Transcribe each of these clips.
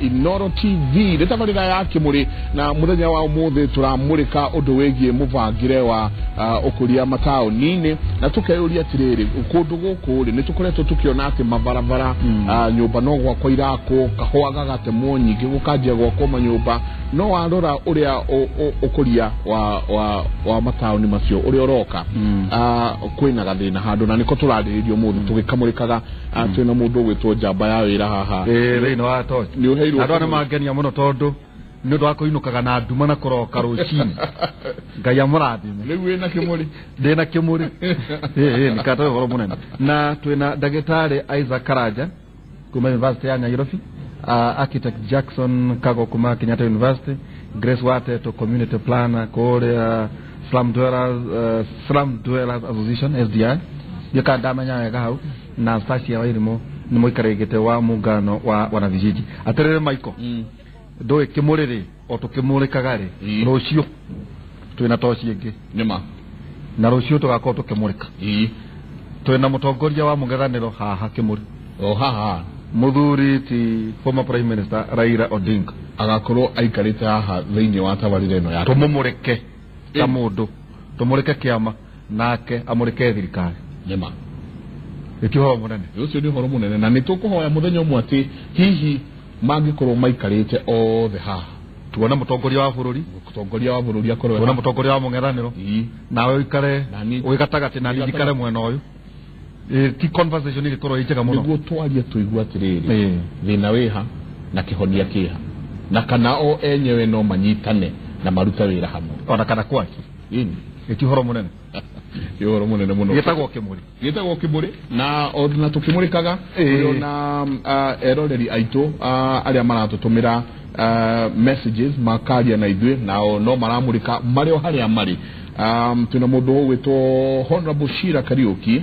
Inoro TV nĩ tabarĩra ya Kĩmũrĩ, na mũthenya wa ũmũthĩ tũramũrĩka ũndũ wĩgiĩ mũbangĩre wa ũkũria mataũni-inĩ, na tũkeyũria atĩrĩrĩ, kũndũ gũkũ rĩ, nĩ tũkoretwo tũkĩona atĩ mabarabara, nyũmba no gwakwo irakwo, kahũa gagatemwo nyingĩ gũkanjia gwakwo manyũmba, no warora ũrĩa ũkũria wa mataũni macio ũrĩa ũroka, kwĩna gathĩna handũ, na nĩko tũrarĩrĩria ũmũthĩ tũgĩkamũrĩkaga. Twĩna mũndũ ũgwĩtwo njamba ya wĩra haha. Thĩinĩ wa toci. Nĩ ũheirwo. Andũ aya nĩ mangenia mũno tondũ nĩ ũndũ wa kũinũkaga na nduma na kũroka rũcinĩ. Ngai amũrathime. Rĩu wĩna kĩmũrĩ. Ndĩna kĩmũrĩ. Ĩĩ, nĩ kata ũhoro mũnene. Na twĩna ndagĩtarĩ Isaac Karanja kuma University ya Nairobi, architect Jackson Kago kuma Kenyatta University, Grace Wateto community planner kũrĩa Slum Dwellers Association SDI, ndiũka ndamenya wega hau, na Stacia Wairimu nĩ mũikarĩri gĩtĩ wa muungano wa wanavijiji. Atĩrĩrĩ Michael, ndũĩ kĩmũrĩ rĩ, o tũkĩmũrĩkaga rĩ, rũciũ twĩna toci ĩngĩ. Nĩma. Na rũciũ tũgakorwo tũkĩmũrĩka. Twĩna mũtongoria wa mũng'ethanĩro haha Kĩmũrĩ. O haha. Mũthuri ti former Prime Minister Raila Odinga. Agakorwo aikarĩte haha thĩinĩ wa tabarĩra ĩno ya tũmũmũrĩke ta mũndũ, tũmũrĩke kĩama, nake amũrĩke thirikari. Nĩma. Nĩkĩo ũhoro mũnene. Ũcio nĩ ũhoro mũnene, na nĩ tũkũhoya mũthenya ũmwe atĩ hihi mangĩkorwo maikarĩte othe haha, tuone mũtongoria wa bũrũri, mũtongoria wa bũrũri akorwo tuone mũtongoria wa mũng'ethanĩro, nawe ũikare wĩ gatagatĩ na niĩ njikare mwena ũyũ. Ti conversation ĩgĩkorwo ĩ njega mũno. Nĩguo twarie tũigue atĩrĩrĩ, thĩna wĩha na kĩhonia kĩha, na kana o enyewe no manyitane na marute wĩra hamwe, ona kana kwaki. Nĩkĩo ũhoro mũnene. Nĩ ũhoro mũnene mũno. Gĩtagwo Kĩmũrĩ. Gĩtagwo Kĩmũrĩ, na ona tũkĩmũrĩkaga ona eroreri aitũ arĩa maratũtũmĩra messages makaria na ithuĩ, nao no maramũrĩka marĩ o harĩa marĩ. Twĩna mũndũ ũgwĩtwo Honorable Shira Kariũki.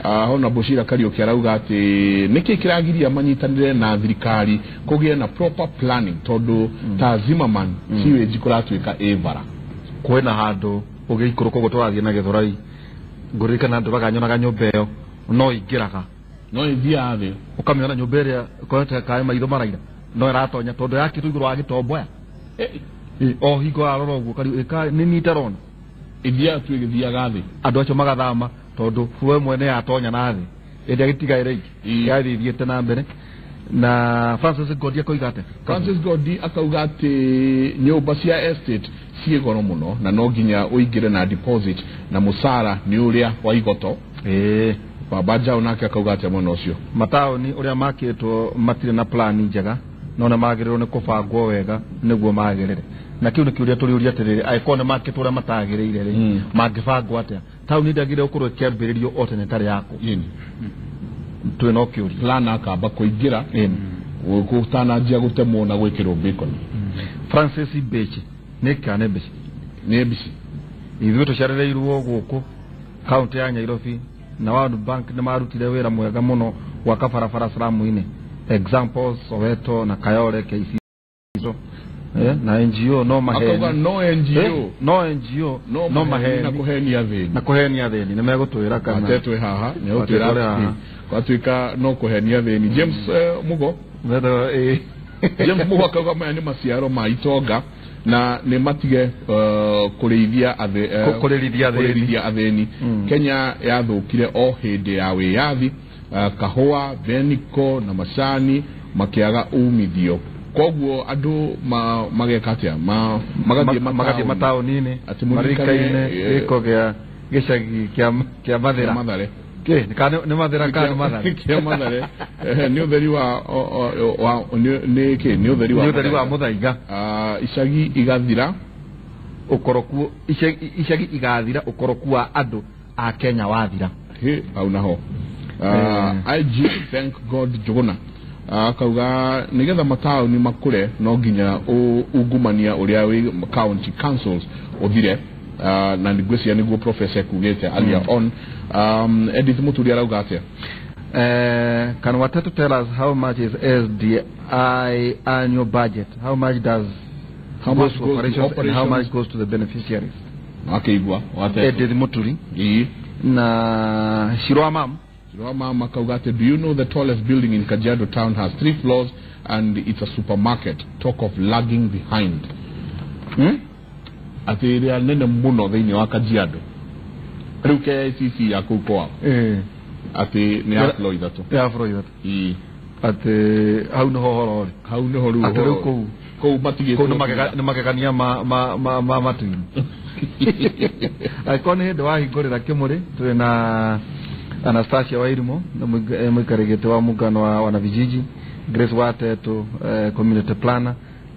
Honorable Shira Kariũki arauga atĩ nĩkĩ kĩragiria manyitanĩre na thirikari kũgĩe na proper planning, tondũ ta Zimmerman sewage kũratuĩka ĩ bara. Kwĩna handũ ũgĩikũrũka ũguo tũrathiĩ na Gĩthũrai, ngũririkana ndũraga nyonaga nyũmba ĩyo no ingĩraga, no ĩthiaga thĩ, ũkamĩona nyũmba ĩrĩa ĩkorete kaĩ maitho maraira, no ĩratonya tondũ yakĩtwo igũrũ wa gĩtomboya. O hingo arora ũguo kariũ nĩ niĩ itarona, ĩthiaga tu ĩgĩthiaga thĩ, andũ acio magathama tondũ bũrũri mwene yatonya na thĩ, ĩrĩa gĩtigaire ĩngĩ yathiĩ ithiĩte na mbere. Na Francis Godi akoiga atĩa? Francis Godi akauga atĩ nyũmba cia estate ciĩ goro mũno, na no nginya ũingĩre na deposit, na mũcara nĩ ũrĩa wa igoto. Baba Jao nake akauga atĩa mwena ũcio? Mataũni ũrĩa makĩtwo matirĩ na plani njega, no nĩ magĩrĩirwo nĩ kũbangwo wega nĩguo magĩrĩre. Na kĩu nĩ kĩũria tũrĩũria atĩrĩrĩ, angĩkorwo nĩ makĩtwo ũrĩa matagĩrĩire rĩ, mangĩbangwo atĩa? Taũni ndĩagĩrĩirwo gũkorwo ĩkĩambĩrĩrio o tene ĩtarĩ yakwo. Twĩna kĩũria. Plan akamba kũingĩra gũtananjia gũtemwo na gwĩkĩrwo bacon. Francis Mbechi nĩ kana nĩ Mbechi? Nĩ Mbici. Ithuĩ tũciarĩrĩirwo gũkũ kaunti ya Nairobi, na World Bank nĩ marutire wĩra mwega mũno gwaka barabara slum-inĩ, examples Soweto na Kayole, KCC na NGO no maheni. No NGO, no NGO no maheni na kũhenia athĩni, na kũhenia athĩni. Nĩ megũtwĩra kana atetwe haha, nĩ gũtwĩra gwatuĩka no kũhenia athĩni. James Mugo, James Mugo akauga maya nĩ maciaro ma itonga na nĩ matige kũrĩithia athĩni. Kenya yathũkire o hĩndĩ ya wĩyathi, kahũa, beniko na macani makĩaga umithio. Koguo andũ mageka atĩa? Magathiĩ mataũni-inĩ, marikaine gĩko gĩa gĩcagi kĩa Mathĩra. Mathare. Nĩ Mathĩra kana nĩ Mathare? Kĩa Mathare. Nĩ ũtheri wa nĩ kĩ? Nĩ ũtheri wa Nĩ ũtheri wa Mũthaiga. Icagi igathira ũkoroku, icagi igathira ũkoroku wa andũ a Kenya wathira. Hĩ, hau naho. IG thank God Njuguna akauga nigetha mataũni makũre no nginya ungumania ũrĩa wĩ county councils ũthire, na ngwĩciria nĩguo professor ekugĩte earlier on. Edith Muturi arauga atĩa? Can Watetu tell us how much is SDI annual budget? How much does how goes much to operations and how much goes to the beneficiaries? Akĩigua Watetu. Edith Muturi na Shirwa Mam. Mama akauga atĩ, do you know the tallest building in Kajiado town has 3 floors and it's a supermarket. Talk of lagging behind. Atĩ ĩrĩa nene mũno thĩinĩ wa Kajiado rĩu KICC ya kũu kwao, atĩ nĩ ya floor 3. Ya floor 3. Ĩĩ. Atĩ hau nĩho ũhoro ũrĩ. Hau nĩho rĩu atĩ rĩu kũu kũu matigĩtwo kũu nĩ magegania ma matu-inĩ. Angĩkorwo nĩ hĩndĩ wahingũrĩra kĩmũrĩ, tũrĩ na Anastasia Wairimu na mũikarĩri gĩtĩ wa muungano wa wanavijiji, Grace Watetu, community planner,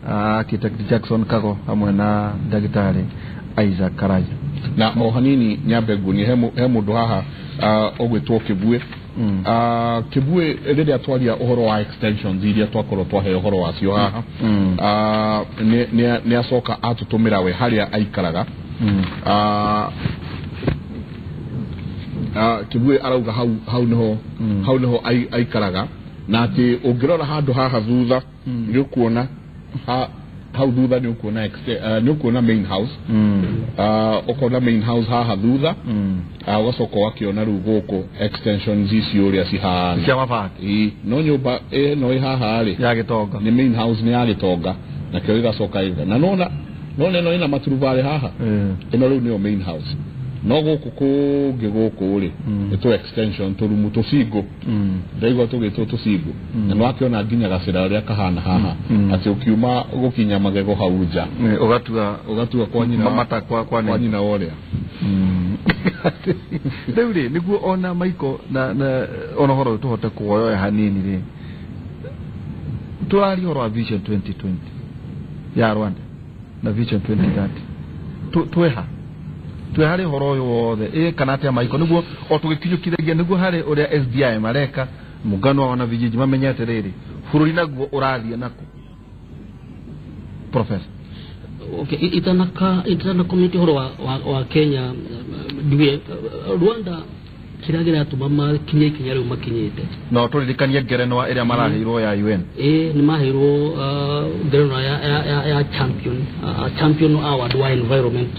architect Jackson Kago hamwe na ndagĩtarĩ Isaac Karaja. Na o hanini nyambe nguonie he mũndũ haha ũgwĩtwo Kĩbuĩ. Kĩbuĩ rĩrĩa twaria ũhoro wa extensions iria twakorwo twaheo ũhoro wacio haha, nĩ acoka atũtũmĩra we harĩa aikaraga. Kĩbuĩ arauga hau nĩho hau nĩho aikaraga, na atĩ ũngĩrora handũ haha thutha nĩ ũkuona hau thutha nĩ ũkuona nĩ ũkuona main house. Ũkona main house haha thutha, ũgacoka ũgakĩona rĩu gũkũ extensions ici ũrĩa cihana cia mabati. No nyũmba ĩno ĩ haha rĩ ya gĩtonga nĩ main house, nĩ ya gĩtonga, nakĩo ĩgacoka ĩga na nona ĩno ĩna maturubarĩ haha, ĩno rĩu nĩyo main house. No gũkũ kũngĩ gũkũ rĩ nĩ tũ extension tũrumu tũcingũ, ndaigua tũgĩtwo tũcingũ, na nĩwakĩona nginya gacĩra ũrĩa kahana haha, atĩ ũkiuma gũkinya magego hau nja ũgatua kwa nyina mata kwa nyina ũrĩa. Rĩu rĩ nĩguo ona Michael na ona ũhoro ũyũ tũhote kuoyoya hanini rĩ, tũraria ũhoro wa Vision 2020 ya Rwanda na Vision 2030, tweha twĩ harĩ ũhoro ũyũ wothe ĩ kana atĩa Michael, nĩguo o tũgĩkinyũkithagia nĩguo harĩ ũrĩa SDI mareka mũngano wa wanavijiji mamenye atĩrĩrĩ bũrũri naguo ũrathiĩ naku. Professor. Okay, itana community ũhoro wa Kenya nduge Rwanda kĩrĩa kĩratũma makinye ikinya rĩu makinyĩte. No tũririkanie ngerenwa ĩrĩa maraheirwo ya UN. Ĩ nĩ maheirwo ngerenwa ya champion, champion award wa environment,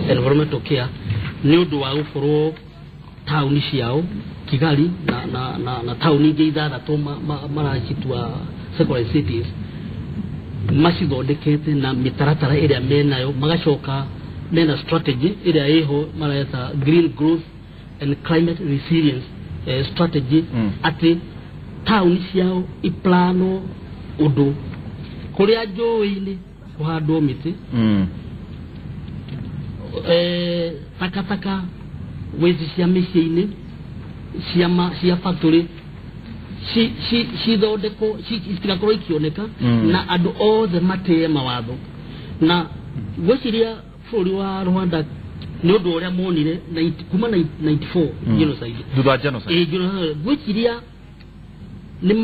environmental care, nĩ ũndũ wa gũkorwo taũni ciao Kigali na taũni ingĩ ithathatũ maracitua secondary cities macithondekete na mĩtaratara ĩrĩa menayo, magacoka mena strategy ĩrĩa ĩho mareta green growth and climate resilience strategy, atĩ taũni ciao iplano ũndũ kũrĩa njũĩ-inĩ kũhandwo mĩtĩ, takataka waste cia mĩciĩ-inĩ cia factory cithondekwo citigakorwo ikĩoneka, na andũ othe matĩe mawatho. Na ngwĩciria bũrũri wa Rwanda nĩ ũndũ ũrĩa monire kuma 94 genocide, thutha wa genocide, ngwĩciria nĩ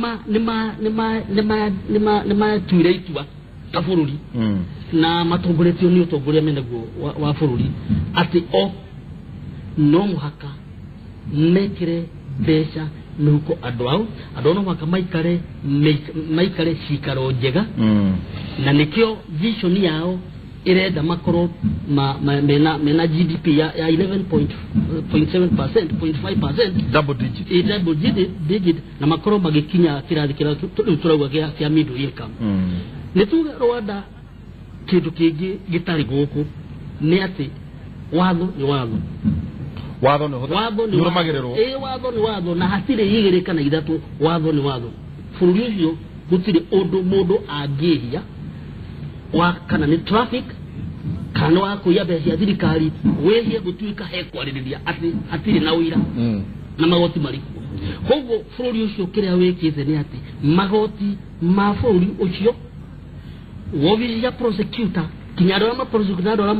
matuire itua ta bũrũri na matongoretio nĩ ũtongoria menaguo wa bũrũri atĩ o no mũhaka mekĩre mbeca mĩhuko andũ ao, andũ no mũhaka maikare cikaro njega, na nĩkĩo vision yao irenda makorwo mena GDP ya 11.7%, 0.5% double digit, double digit, na makorwo magĩkinya kĩrathi kĩrĩa rĩu tũrauga kĩa middle income. Nĩ tuge Rwanda kĩndũ kĩngĩ gĩtarĩ gũkũ nĩ atĩ watho nĩ watho, watho nĩ ũrũmagĩrĩrwo, watho nĩ watho, na hatirĩ igĩrĩ kana ithatũ, watho nĩ watho. Bũrũri ũcio gũtirĩ ũndũ mũndũ angĩhia wa kana nĩ traffic kana wa kũiya mbeca cia thirikari wĩhie gũtuĩka he kwarĩrĩria atĩ hatirĩ na ũira na magoti marĩ kuo. Koguo bũrũri ũcio kĩrĩa wĩkĩte nĩ atĩ magoti ma bũrũri ũcio wobici ya prosecutor kinya andũ arĩa maprosecutor andũ arĩa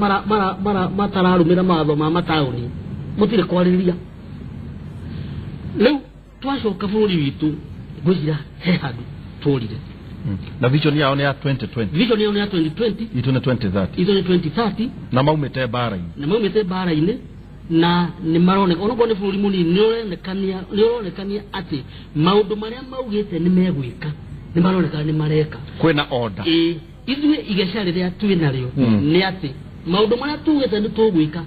matararũmĩra mawatho ma mataũni mũtirĩ kwarĩrĩria. Rĩu twacoka bũrũri witũ ngwĩciria he handũ tũrire. Na vision yao nĩ ya 2020, vision yao nĩ ya 2020, itũ nĩ 2030, itũ nĩ 2030, na maumĩte mbara-inĩ, na maumĩte mbara-inĩ, na nĩ maroneka onokorwo nĩ bũrũri mũnini nĩ ũronekania atĩ maũndũ marĩa maugĩte nĩ megwĩka nĩ maroneka nĩ mareka, kwĩna order. Ithuĩ igeca rĩrĩa twĩ narĩo nĩ atĩ maũndũ marĩa tugĩte nĩ tũgwĩka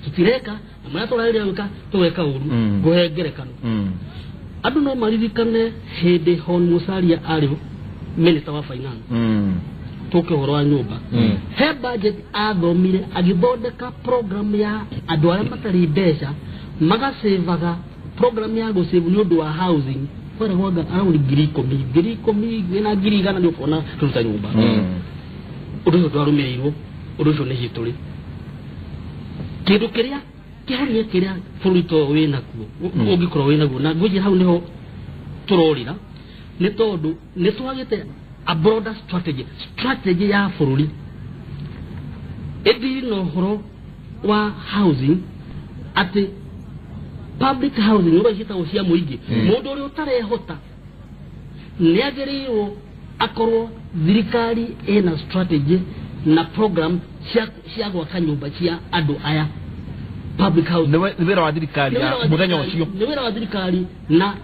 tũtireka, na marĩa tũrarĩrĩria gwĩka tũgeka ũru. Ngũhe ngerekano, andũ no maririkane hĩndĩ Hon Musalia arĩ minister wa finance tuke horo wa nyumba he budget athomire agithondeka program ya andu aria matari mbeca magasevaga program ya gusave ni undu wa housing kwera gwaga around 10,000 na 100,000 ni ukona turuta nyumba undu ucio ndwarumirirwo undu ucio ni history kindu kiria kihonia kiria bururi to winakuo ungikorwo winaguo na ngwĩciria hau niho turorira ni tondu ni twagite a broader strategy ya bururi ĩthiri na ũhoro wa housing atĩ public housing ũrĩa ciĩtagwo cia mũingĩ mũndũ ũrĩa ũtarehota nĩagĩrĩirwo akorwo thirikari ĩna strategy na program cia gwaka nyũmba cia andũ aya public housing nĩ wĩra wa thirikari ya mũthenya ũcio nĩ wĩra wa thirikari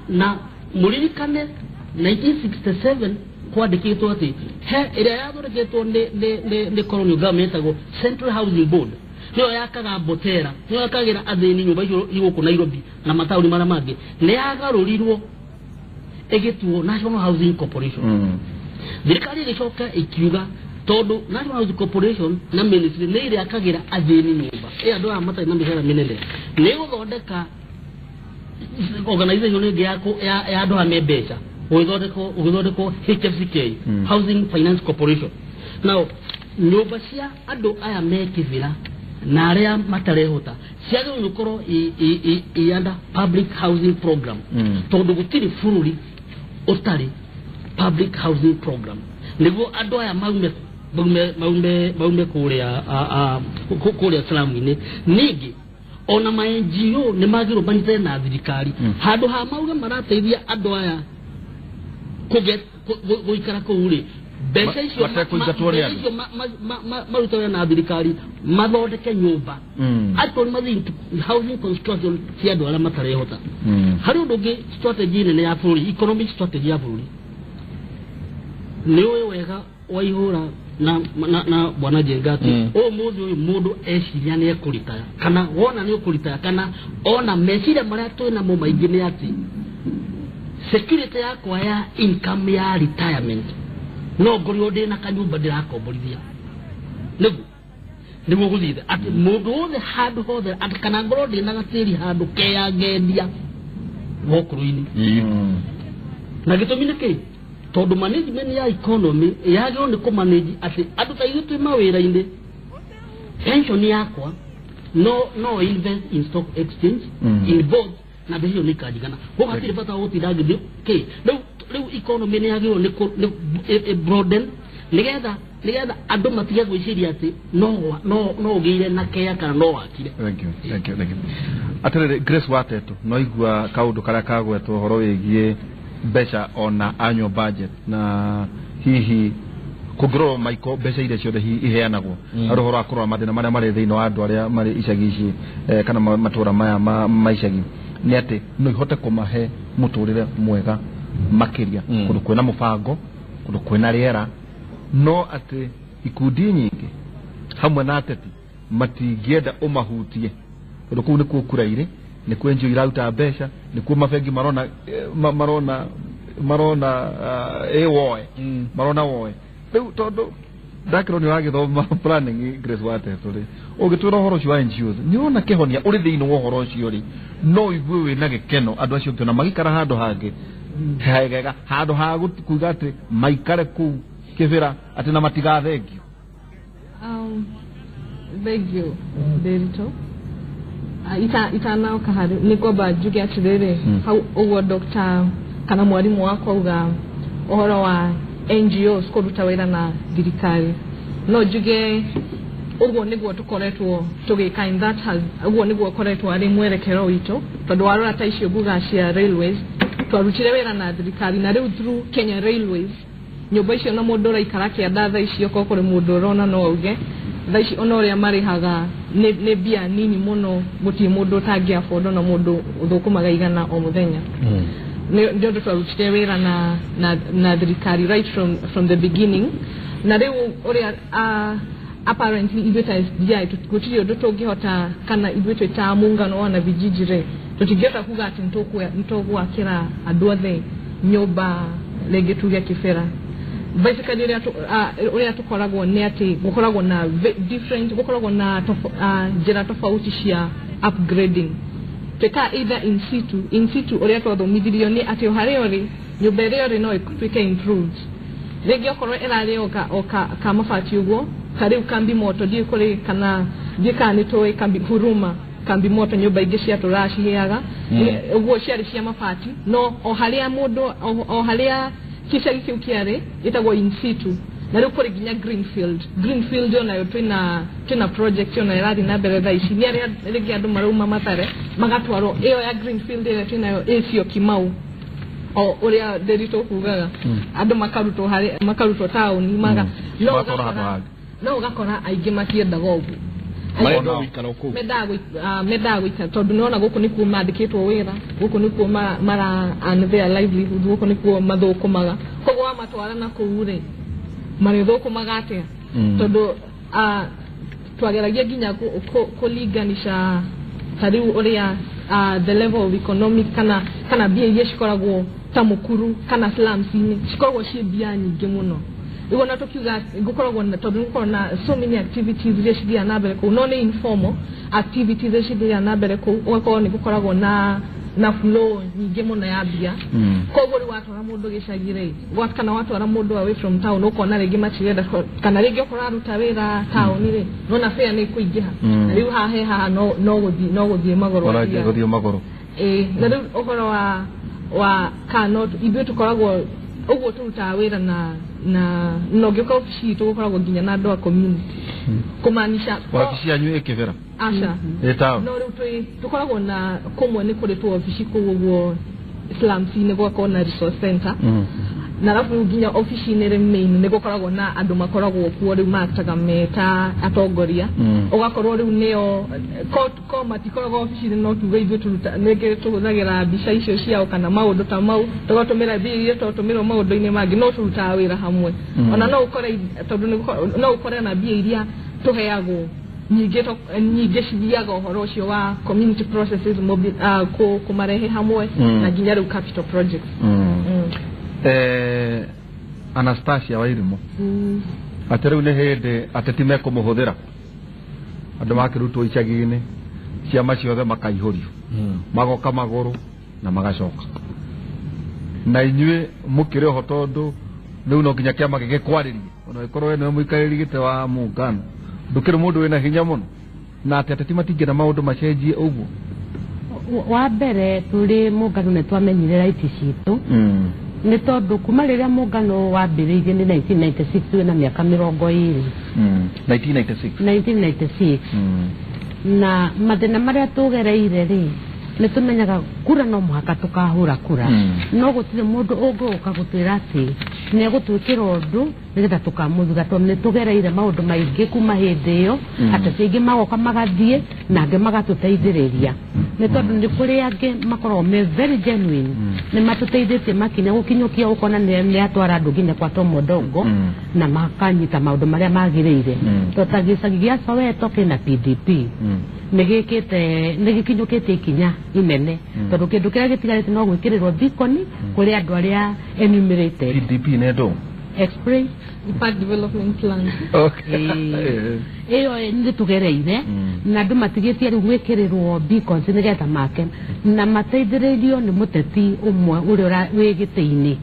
na mũririkane 1967 kwandĩkĩtwo atĩ he ĩrĩa yathondeketwo nĩ colonial government ĩtagwo Central Housing Board nĩyo yakaga Mbotera nĩyo yakagĩra athĩni nyũmba icio igũkũ Nairobi na mataũni marĩa mangĩ nĩ yagarũrirwo ĩgĩtuo National Housing Corporation. Thirikari ĩgĩcoka ĩkiuga tondũ National Housing Corporation na ministry nĩ ĩrĩakagĩra athĩni nyũmba ĩ andũ aya matarĩ na mĩcara mĩnene nĩ gũthondeka organization ĩngĩ ya andũ aya me mbeca ũgĩthondekwo HFCK Housing Finance Corporation. Now nyũmba cia andũ aya me kĩbĩra na arĩa matarehota ciagĩrĩirwo gũkorwo i under public housing program tondũ gũtirĩ bũrũri ũtarĩ public housing program nĩguo andũ aya maume kũrĩa slum-inĩ. Ningĩ ona ma NGO nĩ magĩrĩirwo manyitane na thirikari handũ ha mauge marateithia andũ aya gũikara kũu rĩ mbeca icio maruta wĩra na thirikari mathondeke nyũmba actually mathiĩ housing construction cia andũ arĩa matarehota. Harĩ ũndũ ũngĩ strategy nene ya bũrũri economic strategy ya bũrũri nĩ ũĩ wega waihũra na bwana Njenga atĩ ũmũthĩ ũyũ mũndũ eciria nĩ ekũritaya kana wona nĩ ũkũritaya kana ona meciria marĩa twĩ namo maingĩ nĩ atĩ security yakwa ya income ya retirement no ngorirwo ndĩ na kanyũmba ndĩrakomborithia nĩguo gũthiĩte atĩ mũndũ wothe handũ hothe atĩ kana ngorwo ndĩ na gatĩri handũ keya ngendia gũkũrũ-inĩ na gĩtũmi nĩ kĩ tondũ management ya economy yagĩrĩirwo nĩ kũmanage atĩ andũ ta ithuĩ twĩ mawĩra-inĩ pension yakwa no invest in stock exchange in bonds na mbeca icio nĩ ikanjigana koguo hatirĩ bata wa gũtinda ngĩthiĩ kĩ rĩu economy nĩ yagĩrĩirwo nĩ broaden nĩgetha andũ matige gwĩciria atĩ no ũgĩire na kea kana no wakire. Thank you. Atĩrĩrĩ Grace Watetu no igua kaũndũ karĩa kagwetwo ũhoro wĩgiĩ mbeca ona annual budget na hihi kũngĩrorwo maiko mbeca iria ciothe iheanagwo harĩ ũhoro wa kũrora mathĩna marĩa marĩ thĩinĩ wa andũ arĩa marĩ icagi ici kana matũra maya ma icagi nĩ atĩ no ihote kũmahe mũtũrĩre mwega makĩria kũndũ kwĩna mũbango kũndũ kwĩna rĩera no atĩ ikundi nyingĩ hamwe na ateti matingĩenda ũmahutie tondũ kũu nĩkuo kura irĩ nĩkuo NGO iraruta mbeca nĩkuo mabengi marona woe marona woe rĩu tondũ ndakĩrwo nĩ ũragĩthoma planning Grace Watetu rĩ ũngĩtwĩra ũhoro ũcio wa NGOs nĩ ũrona kĩhonia ũrĩ thĩinĩ wa ũhoro ũcio rĩ no ũigue wĩna gĩkeno andũ acio ũngĩona magĩikara handũ hangĩ hegega handũ ha kuga atĩ maikare kũu kĩbĩra atĩ na matigathengio. Thank you Ndiritu. Itanaoka harĩ nĩ ngwamba njuge atĩrĩrĩ hau ũguo Dr. kana mwarimũ wakwa auga ũhoro wa NGOs kũruta wĩra na thirikari no njuge ũguo nĩguo tũkoretwo tũgĩka and that has ũguo nĩguo ũkoretwo arĩ mwerekero witũ tondũ warora ta icio nguga cia railways twarutire wĩra na thirikari na rĩu through Kenya Railways nyũmba icio na mũndũ ũraikara kĩanda thaa icio okorwo kũrĩ mũndũ ũrona no auge thaa ici ona ũrĩa marĩhaga nĩ mbia nini mũno gũtirĩ mũndũ ũtangĩ afford ona mũndũ ũthũkũmaga igana o mũthenya nĩ ũndũ twarutire wĩra na thirikari right from the beginning na rĩu ũrĩa apparently ithuĩ ta SDI gũtirĩ ũndũ tũngĩhota kana ithuĩ twĩ ta muungano wa vijiji rĩ tũtingĩhota kuga atĩ nĩtũgwakĩra andũ othe nyũmba rĩngĩ tuge kĩbĩra Basically ũrĩa tũkoragwo nĩ atĩ gũkoragwo na different, gũkoragwo na njĩra tofauti cia upgrading. Twĩkaga either in situ. In situ ũrĩa twathomithirio nĩ atĩ o harĩa ũrĩ, nyũmba ĩrĩa ũrĩ no ĩtuĩke improved. Rĩngĩ okorwo ĩrarĩ o ka mabati ũguo, ta rĩu Kambi Moto, ndiũĩ kũrĩ kana ndiũĩ kana nĩ tũĩ Kambi Huruma, Kambi Moto, nyũmba ingĩ cia tũraciheaga ũguo ciarĩ cia mabati, no o harĩa mũndũ o harĩa gĩcagi kĩu kĩarĩ ĩtagwo in situ. Na rĩu kũrĩ nginya greenfield. Greenfield onayo twĩna project ona ĩrathiĩ na mbere thaa ici, nĩ arĩa rĩngĩ andũ marauma Mathare magatwarwo ĩyo ya greenfield ĩrĩa twĩnayo ĩ Syokimau, o ũrĩa Nderitu kugaga, andũ makarutwo harĩ makarutwo taũni maga no Magatwarwo handũ hangĩ. No ũgakora aingĩ matiendaga ũguo. Marenda gũikara kũu. Mendaga gũikara tondũ nĩwona gũkũ nĩkuo mandĩkĩtwo wĩra, gũkũ nĩkuo mara earn their livelihood, gũkũ nĩkuo mathũkũmaga. Koguo wamatwara na kũu rĩ, marĩthũkũmaga atĩa? Tondũ twageragia nginya kũlinganisha ta rĩu ũrĩa the level of economic kana mbia iria cikoragwo ta mũkuru kana slums-inĩ cikoragwo ciĩ mbia nyingĩ mũno. Rĩu ona tũkiuga gũkoragwo na, tondũ gũkoragwo na so many activities iria cithiaga na mbere kũu, no nĩ informal activities iria cithiaga na mbere kũu, ũgakorwo nĩ gũkoragwo na flow nyingĩ mũno ya mbia. Koguo rĩu watwara mũndũ gĩcagi rĩ, kana watwara mũndũ away from town, ũkona rĩngĩ matirenda, kana rĩngĩ okorwo aruta wĩra taũni rĩ, nona fare nĩ ĩkũingĩha. Na rĩu haha he haha no gũthiĩ magũrũ. Ũrathiĩ gũthiĩ magũrũ. Ĩĩ, na rĩu ũhoro wa kana ithuĩ tũkoragwo ũguo tũrutaga wĩra na ũngĩũka obici itũ gũkoragwo nginya na andũ a community, kũmaanisha Wabici yanyu ĩ Kĩbĩra? Aca. Ĩ taũni? No rĩu twĩ tũkoragwo na kũmwe nĩ kũrĩ tũ obici kũu ũguo slums-inĩ, gũgakorwo na resource center, na arabu rĩu nginya obici-inĩ rĩ main nĩ gũkoragwo na andũ makoragwo kuo rĩu maktaga me ta atongoria. Ũgakorwo rĩu nĩo ko matikoragwo obici-inĩ, no tuge ithuĩ tũruta nĩngĩ tũhũthagĩra mbica icio ciao kana maũndũ ta mau, tũgatũmĩra mbia iria tũtũmĩrwo maũndũ-inĩ mangĩ, no tũrutaga wĩra hamwe. Ona no ũkore tondũ no ũkore na mbia iria tũheagwo nyingĩ nyingĩ cithiaga ũhoro ũcio wa community processes, kũmarehe hamwe, na nginya rĩu capital projects. Anastasia Wairimu, atĩ rĩu nĩ hĩndĩ ateti mekũmũhũthĩra, andũ makĩrutwo icagi-inĩ, ciama ciothe makaihũrio, magoka magũrũ na magacoka, na inyuĩ mũkĩrĩ oho, tondũ rĩu no nginya kĩama gĩgĩkwarĩrie, ona ĩkorwo we nĩwe mũikarĩri gĩtĩ wa muungano, ndũkĩrĩ mũndũ wĩna hinya mũno, na atĩ ateti matingĩenda maũndũ macenjie ũguo? Wa mbere, tũrĩ mũngano nĩ twamenyire right citũ, nĩ tondũ kuma rĩrĩa mũngano wambĩrĩirie nĩ 1996, wĩna mĩaka 20. 1996? 1996. Na mathĩna marĩa tũgereire rĩ, nĩ tũmenyaga kura no mũhaka tũkahũra kura, no gũtirĩ mũndũ ũngĩũka gũtwĩra atĩ nĩ egũtwĩkĩra ũndũ nĩgetha tũkamũthura, tondũ nĩ tũgereire maũndũ maingĩ kuma hĩndĩ ĩyo. Ateti aingĩ magoka magathiĩ na angĩ magatũteithĩrĩria, nĩ tondũ nĩ kũrĩ angĩ makoragwo me very genuine, nĩ matũteithĩtie makinya gũkinyũkia, ũkona nĩ atwara andũ nginya kwa Tom Odongo na makanyita maũndũ marĩa magĩrĩire. To ta gĩcagi gĩa Soweto kĩna PDP nĩ gĩkĩte, nĩ gĩkinyũkĩtie ikinya inene, tondũ kĩndũ kĩrĩa gĩtigarĩte no gwĩkĩrĩrwo beacon kũrĩ andũ arĩa enumerated. PDP nĩ ndũ? Express. Park Development Plan. Ĩyo nĩ tũgereire na andũ matigĩtie rĩu gwĩkĩrĩrwo beacons nĩgetha make na mateithĩrĩrio nĩ mũteti ũmwe ũrĩa wĩ gĩtĩ-inĩ,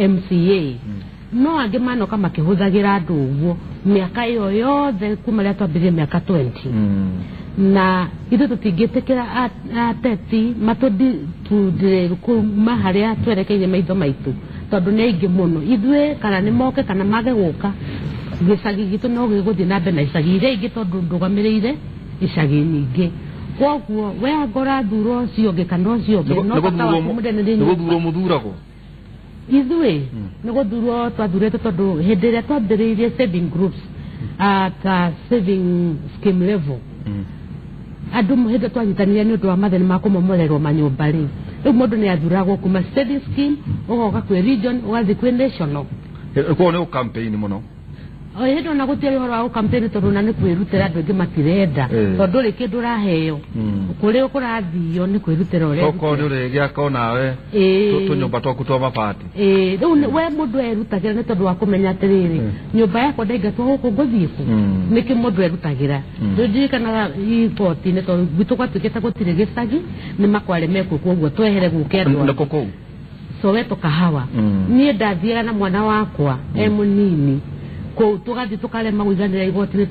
MCA. No angĩ manoka makĩhũthagĩra andũ ũguo mĩaka ĩyo yothe kuma rĩrĩa twambĩrĩrie, mĩaka 20, na ithuĩ tũtingĩtĩkĩra ateti matũtundĩrĩru kuma harĩa twerekeire maitho maitũ, tondũ nĩ aingĩ mũno. Ithuĩ kana nĩ moke kana mage gũka, gĩcagi gitũ no gĩgũthiĩ na mbere na icagi iria ingĩ, tondũ ndũgamĩrĩire icagi nyingĩ. Koguo we angora thura ũcio ũngĩ kana ũcio ũngĩ, no bata waku mũnene nĩ Nĩ gũthurwo mũthuragwo? Ithuĩ nĩ gũthurwo twathurĩtwo, tondũ hĩndĩ ĩrĩa twambĩrĩirie saving groups ta saving scheme level, andũ hĩndĩ twanyitanire nĩ ũndũ wa mathĩna ma kũmomorerwo manyũmba rĩ, rĩu mũndũ nĩ athuragwo kuma saving scheme, ũgoka kwĩ region, ũgathiĩ kwĩ national. Koguo nĩ campaign mũno? O hĩndĩ ona gũtiarĩ ũhoro wa gũkampeni tondũ na nĩ kwĩrutĩra andũ aingĩ matirenda tondũ ndũrĩ kĩndũ ũraheo kũrĩa kũrathio nĩ kwĩrutĩra ũrerutĩra. Okorwo nĩ ũrĩgĩaka onawe tũnyũmba twaku twa mabati. Rĩu we mũndũ erutagĩra nĩ tondũ wa kũmenya atĩrĩrĩ nyũmba yakwa ndaingatwo gũkũ ngũthiĩ kũ, nĩkĩ mũndũ erutagĩra. Rĩu ndirikanaga igoti-inĩ tondũ gwitũ gwatuĩkĩte gũtirĩ gĩcagi nĩ makware mekuo koguo twehere gũke andũ nĩkũ kũu Soweto Kahawa. Niĩ ndathiaga na mwana wakwa e mũnini kũu tũgathiĩ tũkarema gũiganĩra igoti-inĩ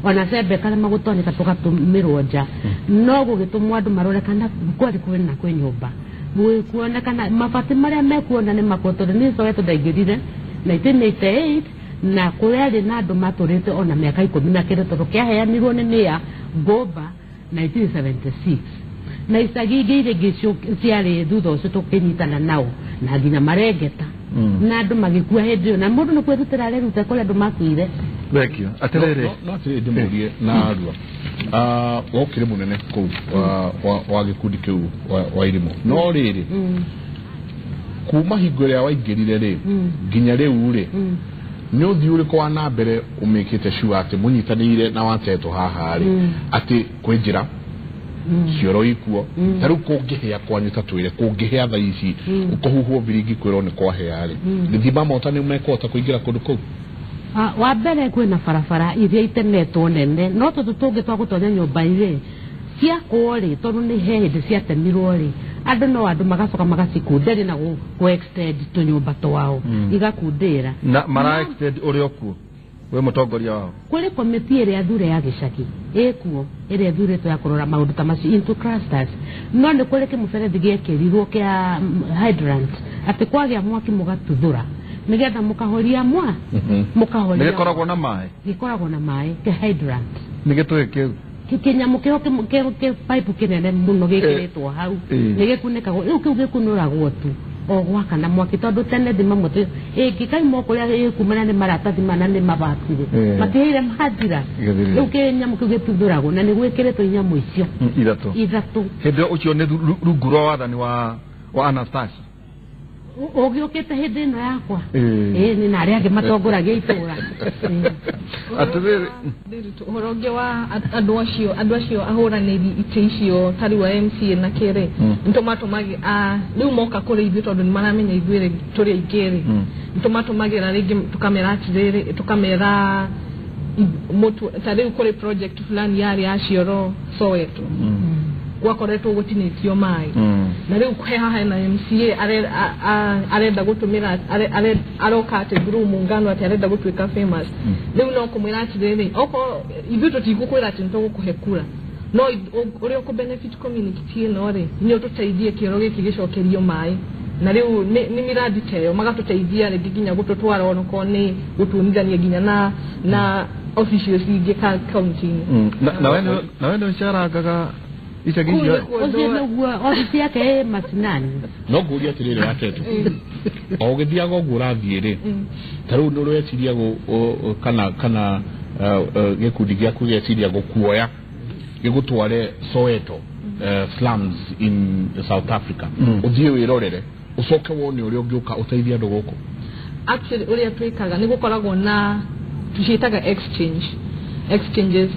ona cembe karema gũtonyeka tũgatũmĩrwo nja no gũgĩtũmwo andũ marore kana kwarĩ kwĩna kwĩ nyũmba kuonekana mabati marĩa mekuona nĩ makuo tondũ niĩ Soweto ndaingĩrire 1988 na kũrĩarĩ na andũ matũrĩte ona mĩaka 10 na kĩndũ tondũ kĩaheanirwo nĩ mĩa Ngũmba 1976 na icagi ingĩ iria ingĩ ciarĩ thutha ũcio tũkĩnyitana nao na nginya marengeta na andũ magĩkua hĩndĩ ĩyo na mũndũ nĩ kwĩrutĩra areruta kũrĩ andũ makuire. Thengio. Atĩrĩrĩ no atĩrĩrĩ ndĩmũrie na arua wokĩrĩ mũnene kũu wa gĩkundi kĩu wa irimũ no rĩrĩ kuma hingo ĩrĩa waingĩrire rĩ nginya rĩu rĩ nĩ ũthiĩ ũrĩkũ wa na mbere ũmĩkĩte sure atĩ mũnyitanĩire na watetwo haha rĩ atĩ kwĩ njĩra cioro ikuo ta rĩu kũngĩhĩa kwanyu ta twĩre kũngĩhĩa thaa ici kũhuhwo biringi kwĩrwo nĩ kwahĩa rĩ gĩthima mota nĩ mekũhota kũingĩra kũndũ kũu? Wa mbere kwĩna barabara iria itemetwo nene no tũtũ tũngĩ twa gũtonya nyũmba irĩ ciakwo rĩ tondũ nĩ he hĩndĩ ciatemirwo rĩ andũ no andũ magacoka magacikunderia na gũ extend tũnyũmba twao igakundĩra na mara extend ũrĩa ũkuo we mũtongoria wao kũrĩ komiti ĩrĩa thure ya gĩcagi ĩkuo ĩrĩa thurĩtwo ya kũrora maũndũ ta macio into clusters no nĩ kũrĩ kĩmũberethi gĩekĩrirwo kĩa hydrant atĩ kwagĩa mwaki mũgatuthũra nĩgetha mũkahoria mũkahoria nĩgĩkoragwo na maĩ gĩkoragwo na maĩ kĩ hydrant nĩ gĩtũĩ kĩu kĩnyamũ kĩho kĩ pipe kĩnene mũno gĩkĩrĩtwo hau nĩgĩkunĩkagwo rĩu kĩu gĩkunũragwo tu o gwakana mwaki tondũ tene thima mũtĩ ĩngĩkaimwo kũrĩa ĩkumana nĩ maratathi mana nĩ mabati rĩ matiheire mathira rĩu kĩnyamũ kĩu gĩtuthũragwo na nĩ gwĩkĩrĩtwo inyamũ icio ithatũ hĩndĩ ĩyo ũcio nĩ rungu rwa wathani wa Anastasia ũgĩũkĩte hĩndĩ ĩno yakwa ĩĩ na arĩa angĩ matongoragia itũra. Atĩrĩrĩ ũhoro ũngĩ wa andũ acio ahũranĩri itĩ icio ta rĩu a MCA na kĩrĩ nĩtũmatũmagĩra rĩu moka kũrĩ ithuĩ tondũ nĩmaramenya ithuĩ tũrĩ aingĩ rĩ nĩtũmatũmagĩra rĩngĩ tũkamera atĩrĩrĩ tũkamera ta rĩu kũrĩ project fulani yarĩ ya cioro Soweto gwakoretwo gũtinĩtio maĩ na rĩu he haha hena MCA arenda gũtũmĩra aroka atĩ through muungano atĩ arenda gũtuĩka famous rĩu no kũmwĩra atĩrĩrĩ okorwo ithuĩ tũtigũkwĩra atĩ nĩtũgũkũhe kura no ũrĩa ũkũ benefit community ĩno rĩ nĩ ũtũteithie kĩoro gĩkĩ gĩcokerio maĩ na rĩu nĩ miradi ta ĩyo magatũteithia rĩngĩ nginya gũtũtwara onokorwo nĩ gũtuonithania nginya na officials ingĩ county-inĩ. Na we nĩ ũcerangaga icagi icio ũcio nĩguo obici yake ĩ macinani no ngũria atĩrĩrĩ watetũ o ũgĩthiaga ũguo ũrathiĩ rĩ ta rĩu nĩ ũreciria kana gĩkundi gĩaku gĩeciria gũkuoya gĩgũtware Soweto slums in South Africa ũthiĩ wĩrorere ũcoke wone ũrĩa ũngĩũka ũteithie andũ gũkũ? Actually ũrĩa twĩkaga nĩ gũkoragwo na tũciĩtaga exchanges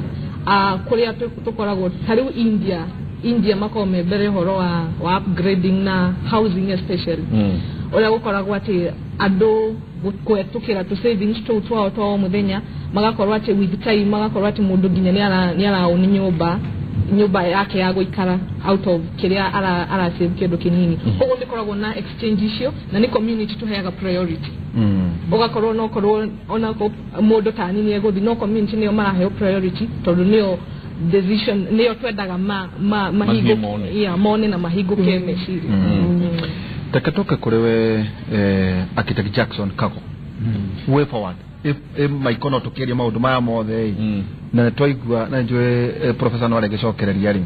kũrĩa tũkoragwo ta rĩu India makoragwo me mbere ũhoro wa upgrading na housing especially ũrĩa gũkoragwo atĩ andũ kũhetũkĩra tũ savings tũu twao twa o mũthenya magakorwo atĩ with time magakorwo atĩ mũndũ nginya nĩ araoni nyũmba yake ya gũikara out of kĩrĩa ara save kĩndũ kĩnini koguo nĩ koragwo na exchange icio na nĩ community tũheaga priority ũgakorwo no korwo ona mũndũ ta nini egũthiĩ no community nĩyo maraheo priority tondũ nĩyo decision nĩyo twendaga mahingũ mone na mahingũke meciria. Reke tũke kũrĩ we Architect Jackson Kago way forward maiko no tũkĩaria maũndũ maya mothe na nĩ twaigua na njũĩ professor no arĩgĩcokereria rĩ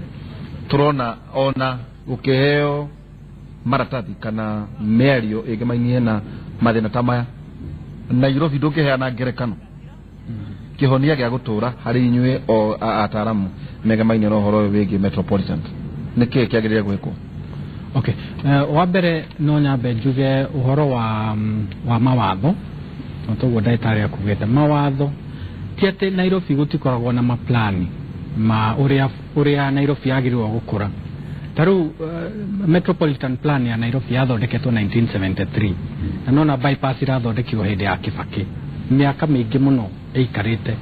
tũrona ona gũkĩheo maratathi kana mĩario ĩgĩmainie na mathĩna ta maya Nairobi ndũngĩheana ngerekano kĩhonia gĩa gũtũra harĩ inyuĩ o ataaramu megemainie na ũhoro ũyũ wĩgiĩ metropolitan nĩ kĩĩ kĩagĩrĩire gwĩkwo? Okay. Wa mbere no nyambe njuge ũhoro wa mawatho. Toguo ndagĩtarĩ akugĩte mawatho ti atĩ Nairobi gũtikoragwo na maplani ma ũrĩa Nairobi yagĩrĩirwo gũkũra. Ta rĩu metropolitan plan ya Nairobi yathondeketwo 1973 na nona bypass irathondekirwo hĩndĩ ya Kibaki mĩaka mĩingĩ mũno ĩikarĩte.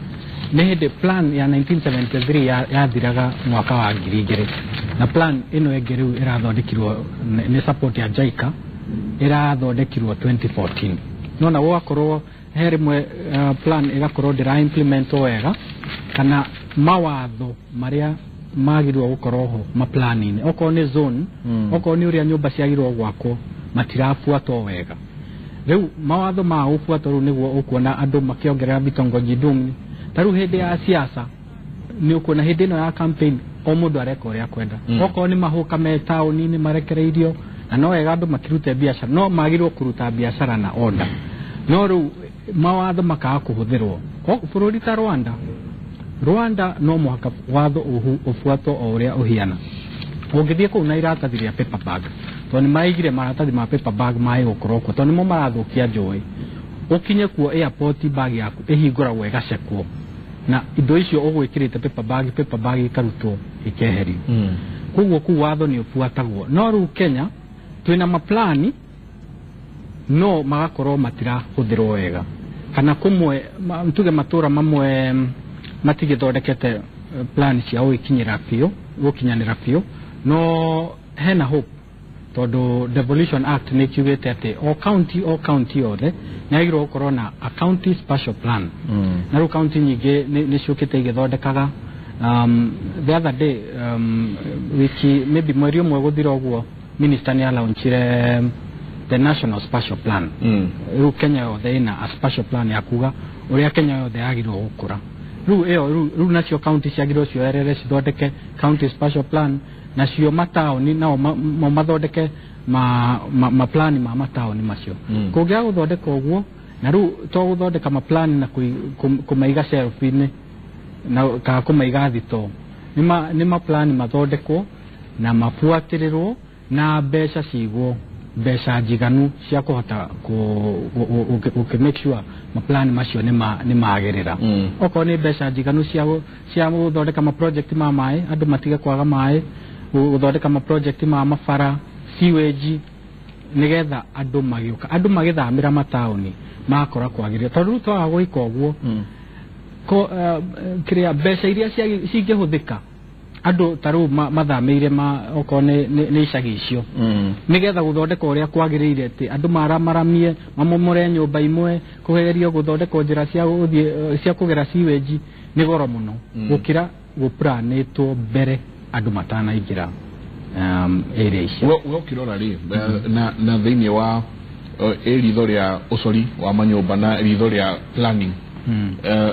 Nĩ hĩndĩ plan ya 1973 yathiraga mwaka wa 2000 na plan ĩno ĩngĩ rĩu ĩrathondekirwo nĩ support ya JICA ĩrathondekirwo 2014. Nona gũgakorwo he rĩmwe plan ĩgakorwo ndĩra implement wega kana mawatho marĩa magĩrĩirwo gũkorwo ho maplani-inĩ, okorwo nĩ zone, okorwo nĩ ũrĩa nyũmba ciagĩrĩirwo gwakwo matirabuatwo wega. Rĩu mawatho ma gũbuatwo rĩu nĩguo ũkuona andũ makĩongerera vitongoji duni. Ta rĩu hĩndĩ ya siasa nĩ ũkuona hĩndĩ ĩno ya campaign o mũndũ areka ũrĩa akwenda. Okorwo nĩ mahũka me taũni-inĩ marekereirio, na no wega andũ makĩrute biacara, no magĩrĩirwo kũruta biacara na order. No rĩu mawatho makaga kũhũthĩrwo. Bũrũri ta Rwanda no mũhaka watho ũbuatwo o ũrĩa ũhiana. Ũngĩthiĩ kũu na iratathi rĩa paper bag, tondũ nĩ maigire maratathi ma paper bag maĩ gũkorwo kuo, tondũ nĩmo marathũkia njũĩ. Ũkinye kuo airport bag yaku ĩhingũragwo ĩgacekwo, na indo icio ũgwĩkĩrĩte paper bag ikarutwo ikeherio. Koguo kũu watho nĩ ũbuatagwo. No rĩu Kenya twĩna maplani no magakorwo matirahũthĩrwo wega, kana kũmwe tuge matũra mamwe matigĩthondekete plan cia gũgĩkinyĩra biũ, gũkinyanĩra biũ. No hena hope tondũ Devolution Act nĩ kiugĩte atĩ o county yothe nĩ yagĩrĩirwo gũkorwo na a county special plan. Na rĩu county nyingĩ nĩ ciũkĩte igĩthondekaga. The other day, wiki maybe mweri ũmwe gũthira ũguo, minister nĩ alaunchire the national special plan. Rĩu Kenya yothe ĩna a special plan ya kuga ũrĩa Kenya yothe yagĩrĩirwo gũkũra. Rĩu ĩyo rĩu nacio county ciagĩrĩirwo cioerere cithondeke county special plan, nacio mataũni nao mathondeke maplani ma mataũni macio. Kũngĩaga gũthondeka ũguo, na rĩu to gũthondeka maplani na kũmaiga shelf-inĩ na kana kũmaiga thitoo, nĩ maplani mathondekwo na mabuatĩrĩrwo na mbeca cigwo, mbeca njiganu cia kũhota ku make sure maplani macio nĩ magĩrĩra. Okorwo nĩ mbeca njiganu cia gũthondeka ma project ma maĩ, andũ matige kwaga maĩ, gũthondeka ma project ma mabara, sewage, nĩgetha andũ magĩũka, andũ magĩthamĩra mataũni makora kwagĩrĩra. Tondũ rĩu twaga gwĩka ũguo, kĩrĩa mbeca iria cingĩhũthĩka andũ ta rĩu mathamĩire okorwo nĩ icagi icio, nĩgetha gũthondeka ũrĩa kwagĩrĩire, atĩ andũ maramaramie mamomore nyũmba imwe, kũgerio gũthondekwo njĩra cia gũthiĩ cia kũgera sewage nĩ goro mũno gũkĩra gũplanĩtwo mbere andũ matanaingĩra area icio. We ũkĩrora rĩ na thĩinĩ wa ritho rĩa ũcori wa manyũmba na ritho rĩa planning,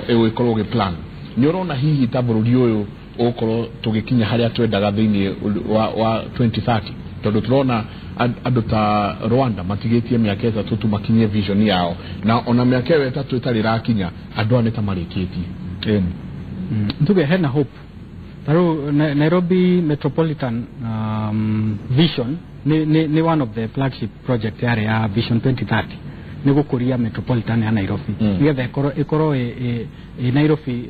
ĩgũgĩkorwo ũgĩ plan, nĩ ũrona hihi ta bũrũri ũyũ ũgũkorwo tũgĩkinya harĩa twendaga thĩinĩ wa 2030? Tondũ tũrona andũ ta Rwanda matigĩtie mĩaka 3 tu makinyie vision yao, na ona mĩaka ĩyo 3 ĩtarĩ ĩrakinya andũ aya nĩ ta marĩkĩtie. Tuge hena hope. Ta rĩu Nairobi Metropolitan Vision ni one of the flagship project yarĩ ya Vision 2030, nĩ gũkũria metropolitan ya Nairobi, nĩgetha ĩkorwo ĩ Nairobi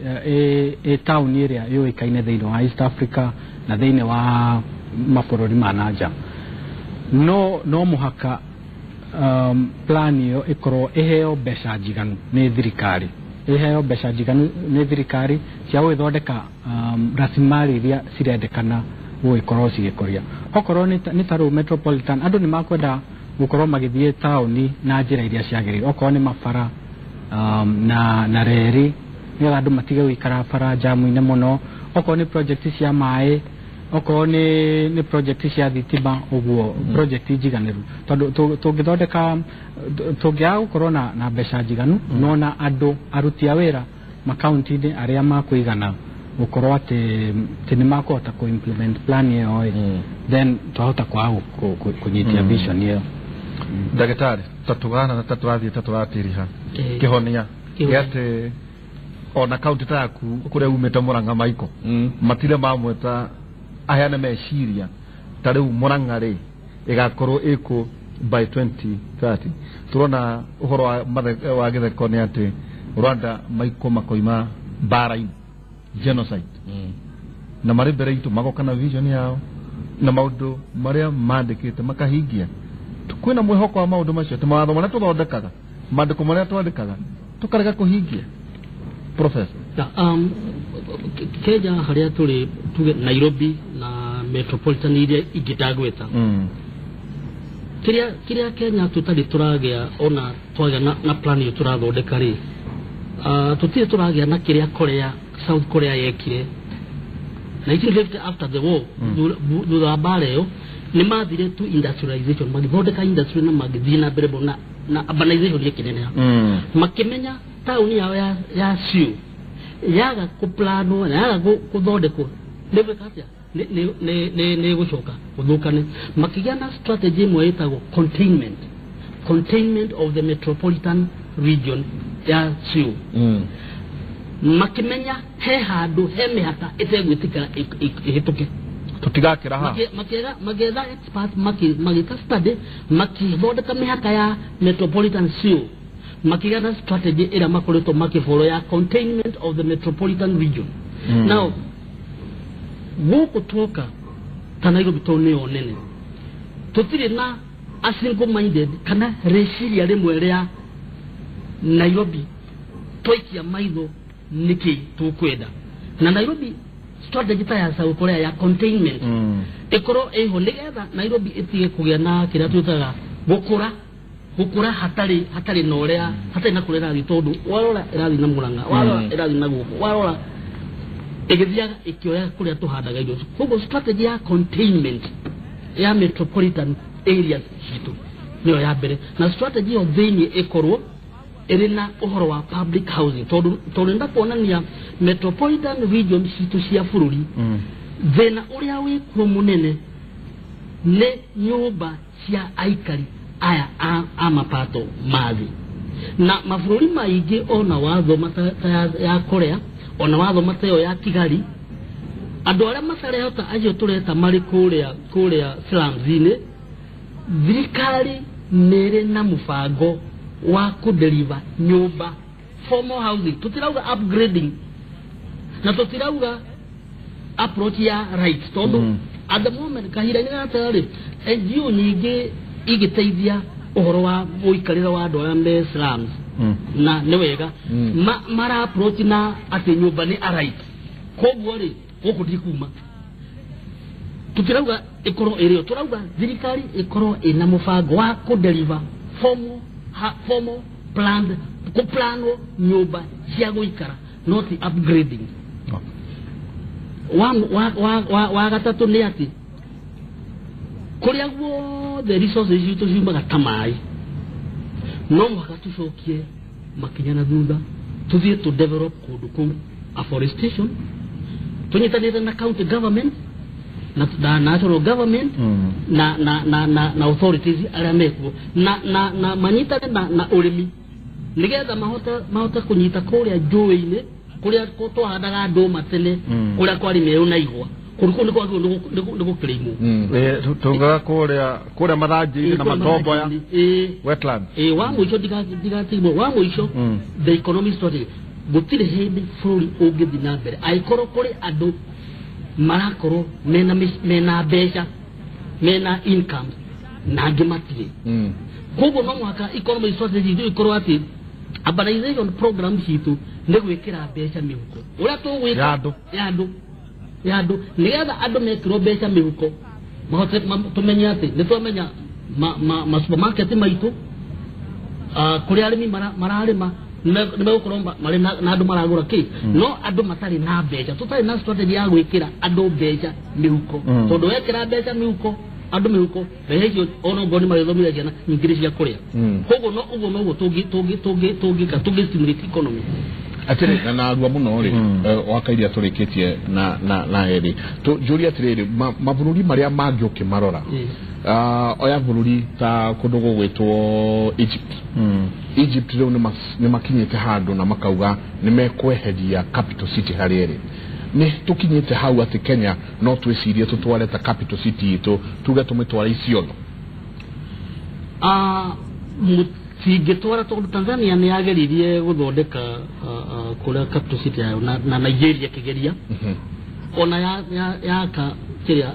ĩ town ĩrĩa yũĩkaine thĩinĩ wa East Africa na thĩinĩ wa mabũrũri ma nanja. No mũhaka plan ĩyo ĩkorwo ĩheo mbeca njiganu nĩ thirikari, ĩheo mbeca njiganu nĩ thirikari cia gũgĩthondeka rasilimali iria cirendekana gũgĩkorwo cigĩkũria. Okorwo nĩ ta rĩu metropolitan, andũ nĩ makwenda gũkorwo magĩthiĩ taũni na njĩra iria ciagĩrĩire, okorwo nĩ mabara na reri, nĩgetha andũ matige gũikara bara jamu-inĩ mũno, okorwo nĩ project cia maĩ, okorwo nĩ project cia thitima, ũguo project njiganĩru. Tondũ tũngĩthondeka, tũngĩaga gũkorwo na mbeca njiganu, no na andũ aruti a wĩra makaunti-inĩ arĩa makũigana gũkorwo atĩ nĩ makũhota kũ implement plan ĩyo, then twahota kwaga kũnyitia vision ĩyo. Ndagĩtarĩ, tatũgana ta tũrathiĩ ta tũratiriha kĩhonia gĩa atĩ ona kaunti ta yaku kũrĩa umĩte Murang'a Maiko matirĩ mamwĩta aheane meciria ta rĩu Murang'a rĩ ĩgakorwo ĩkũ by 2030. Turona uhoro wa githeko ni ati Rwanda maiko makoima mbara-inĩ, genocide, na marĩ mbere itũ magoka na vision yao na maũndũ marĩa mandĩkĩte makahingia. Kwĩna mwĩhoko wa maũndũ macio, ti mawatho marĩa tũthondekaga, mandĩko marĩa twandĩkaga tũkarega kũhingia. Professor. Kenya harĩa tũrĩ, tuge Nairobi na metropolitan iria ingĩ ndagweta, kĩrĩa Kenya tũtarĩ tũragĩa, ona twagĩa na plan ĩyo tũrathondeka rĩ, tũtirĩ tũragĩa na kĩrĩa Korea, South Korea yekire 1950 after the war. Thutha wa mbara ĩyo nĩ mathire to industrialization, magĩthondeka industry na magĩthiĩ na mbere na urbanization ĩkĩneneha. Makĩmenya taũni yao ya Seoul yaga kũplanwo na yaga gũthondekwo nĩ gwĩka atĩa, nĩ gũcoka gũthũkane. Makĩgĩa na strategy ĩmwe ĩtagwo containment of the metropolitan region ya Seoul. Makĩmenya he handũ he mĩhaka ĩtegwĩtĩkĩra ĩhĩtũke, tũtigakĩra ha. Makĩetha experts, magĩka study, makĩthondeka mĩhaka ya metropolitan Seoul, makĩgĩa na strategy ĩrĩa makoretwo makĩfollow ya containment of the metropolitan region. Now gũkũ tuoka ta Nairobi, tondũ nĩyo nene, tũtirĩ na a single minded kana rĩciria rĩmwe rĩa Nairobi. Twaikia maitho nĩkĩ tũkwenda na Nairobi, strategy ta ya South Korea ya containment ĩkorwo ĩho nĩgetha Nairobi ĩtige kũgĩa na kĩrĩa twĩtaga gũkũra hatarĩ na ũrĩa, hatarĩ na kũrĩa ĩrathiĩ, tondũ warora ĩrathiĩ na Mũrang'a, warora ĩrathiĩ na gũkũ, warora ĩgĩthiaga ĩkĩoya kũrĩa tũhandaga irio. Koguo strategy ya containment ya metropolitan areas citũ nĩyo ya mbere, na strategy ĩyo thĩiniĩ ĩkorwo ĩrĩ na ũhoro wa public housing, tondũ nenda kuonania metropolitan region citũ cia bũrũri, thĩna ũrĩa wĩkuo mũnene nĩ nyũmba cia aikari aya a mapato ma thĩ. Na mabũrũri maingĩ, ona wathoma ta ya Korea, ona wathoma ta ĩyo ya Kigali, andũ arĩa matarehota, acio tũreta marĩ kũrĩa slums-inĩ, thirikari nĩ ĩrĩ na mũbango wa kũdeliver nyũmba, formal housing. Tũtirauga upgrading na tũtirauga approach ya right, tondũ at the moment, kahinda-inĩ gaka rĩ, NGO nyingĩ igĩteithia ũhoro wa mũikarĩre wa andũ arĩa me slums, na nĩ wega, mara approach na atĩ nyũmba nĩ a right. Koguo rĩ, gũkũ ndikuma, tũtirauga ĩkorwo ĩrĩ yo, tũrauga thirikari ĩkorwo ĩna mũbango wa kũdeliver formal planned, kũplanwo nyũmba cia gũikara, not upgrading. Wa gatatũ nĩ atĩ kũrĩa guothe resources citũ ciumaga ta maĩ, no mũhaka tũcokie makinya na thutha, tũthiĩ tũ develop kũndũ kũu afforestation, tũnyitanĩte na county government na national government na authorities arĩa mekuo na manyitane na ũrĩmi, nĩgetha mahote kũnyita kũrĩa njũĩ-inĩ kũrĩa twahandaga ndũma tene, kũrĩa kwarĩ mĩerũ na igwa. Kũndũ kũu nĩ kwagĩrĩirwo nĩ gũkĩrĩmwo. Tungaga kũrĩa mathanjĩ-inĩ na matomboya, wetland. Ĩ, wa mũico, ndigatigwo wa mũico, the economic strategy. Gũtirĩ hĩndĩ bũrũri ũngĩthiĩ na mbere angĩkorwo kũrĩ andũ marakorwo mena mbeca, mena income, na angĩ matirĩ. Koguo no mũhaka economic strategy itũ ĩkorwo atĩ urbanization program citũ nĩ gwĩkĩra mbeca mĩhuko, ũrĩa tũgwĩka ya andũ, nĩgetha andũ mekĩrwo mbeca mĩhuko mahote tũmenye atĩ nĩ twamenya ma supermarket maitũ, kũrĩa arĩmi mararĩma nĩ megũkorwo marĩ na andũ maragũra kĩ. No andũ matarĩ na mbeca, tũtarĩ na strategy ya gwĩkĩra andũ mbeca mĩhuko, tondũ wekĩra mbeca mĩhuko, andũ mĩhuko, mbeca icio ona ongorwo nĩ marĩthomithia ciana nyingĩ nĩ cia kũrĩa. Koguo no ũguo noguo tũngĩka tũngĩ stimulate economy. Atĩrĩ, na narua mũno rĩ, waka iria tũrĩkĩtie na erĩ, njũrie atĩrĩrĩ, mabũrũri marĩa mangĩ ũkĩmarora, oya bũrũri ta kũndũ gũgwĩtwo Egypt. Egypt rĩu nĩ makinyĩte handũ na makauga nĩ mekweheria capital city harĩa ĩrĩ. Nĩ tũkinyĩte hau atĩ Kenya no twĩcirie tũtware ta capital city itũ, tuge tũmĩtware Isiolo? Mũtingĩtwara tondũ Tanzania nĩ yageririe gũthondeka kũrĩa capital city yayo na Nigeria kĩgeria ona yaka kĩrĩa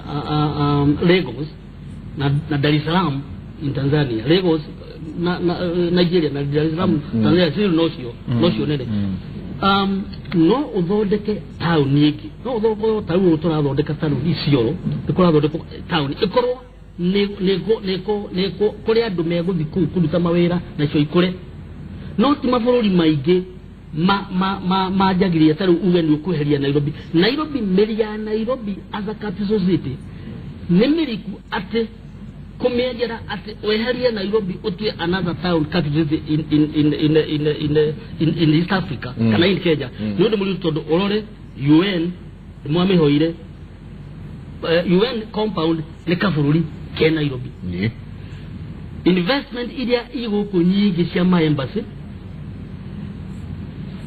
Lagos na Dar es Salaam in Tanzania, Lagos na Nigeria na Dar es Salaam Tanzania ciri nocio nene. No ũthondeke taũni ĩngĩ, no ũthondeke taũni ũũ tũrathondeka taũni Isiolo, nĩ kũrathondekwo taũni ĩkorwo nĩ kũrĩ andũ megũthiĩ kũu kũruta mawĩra nacio ikũre. No ti mabũrũri maingĩ manjagĩrĩria ta rĩu uge nĩ ũkweheria Nairobi. Nairobi, mĩri ya Nairobi as a capital city nĩ mĩriku atĩ kũmĩenjera atĩ weherie Nairobi ũtue another town capital city in East Africa kana in Kenya. Nĩ ũndũ mũritũ tondũ ũrore UN nĩ mwamĩhoire, UN compound nĩ kabũrũri ke Nairobi. Investment iria igũkũ nyingĩ cia ma embassy,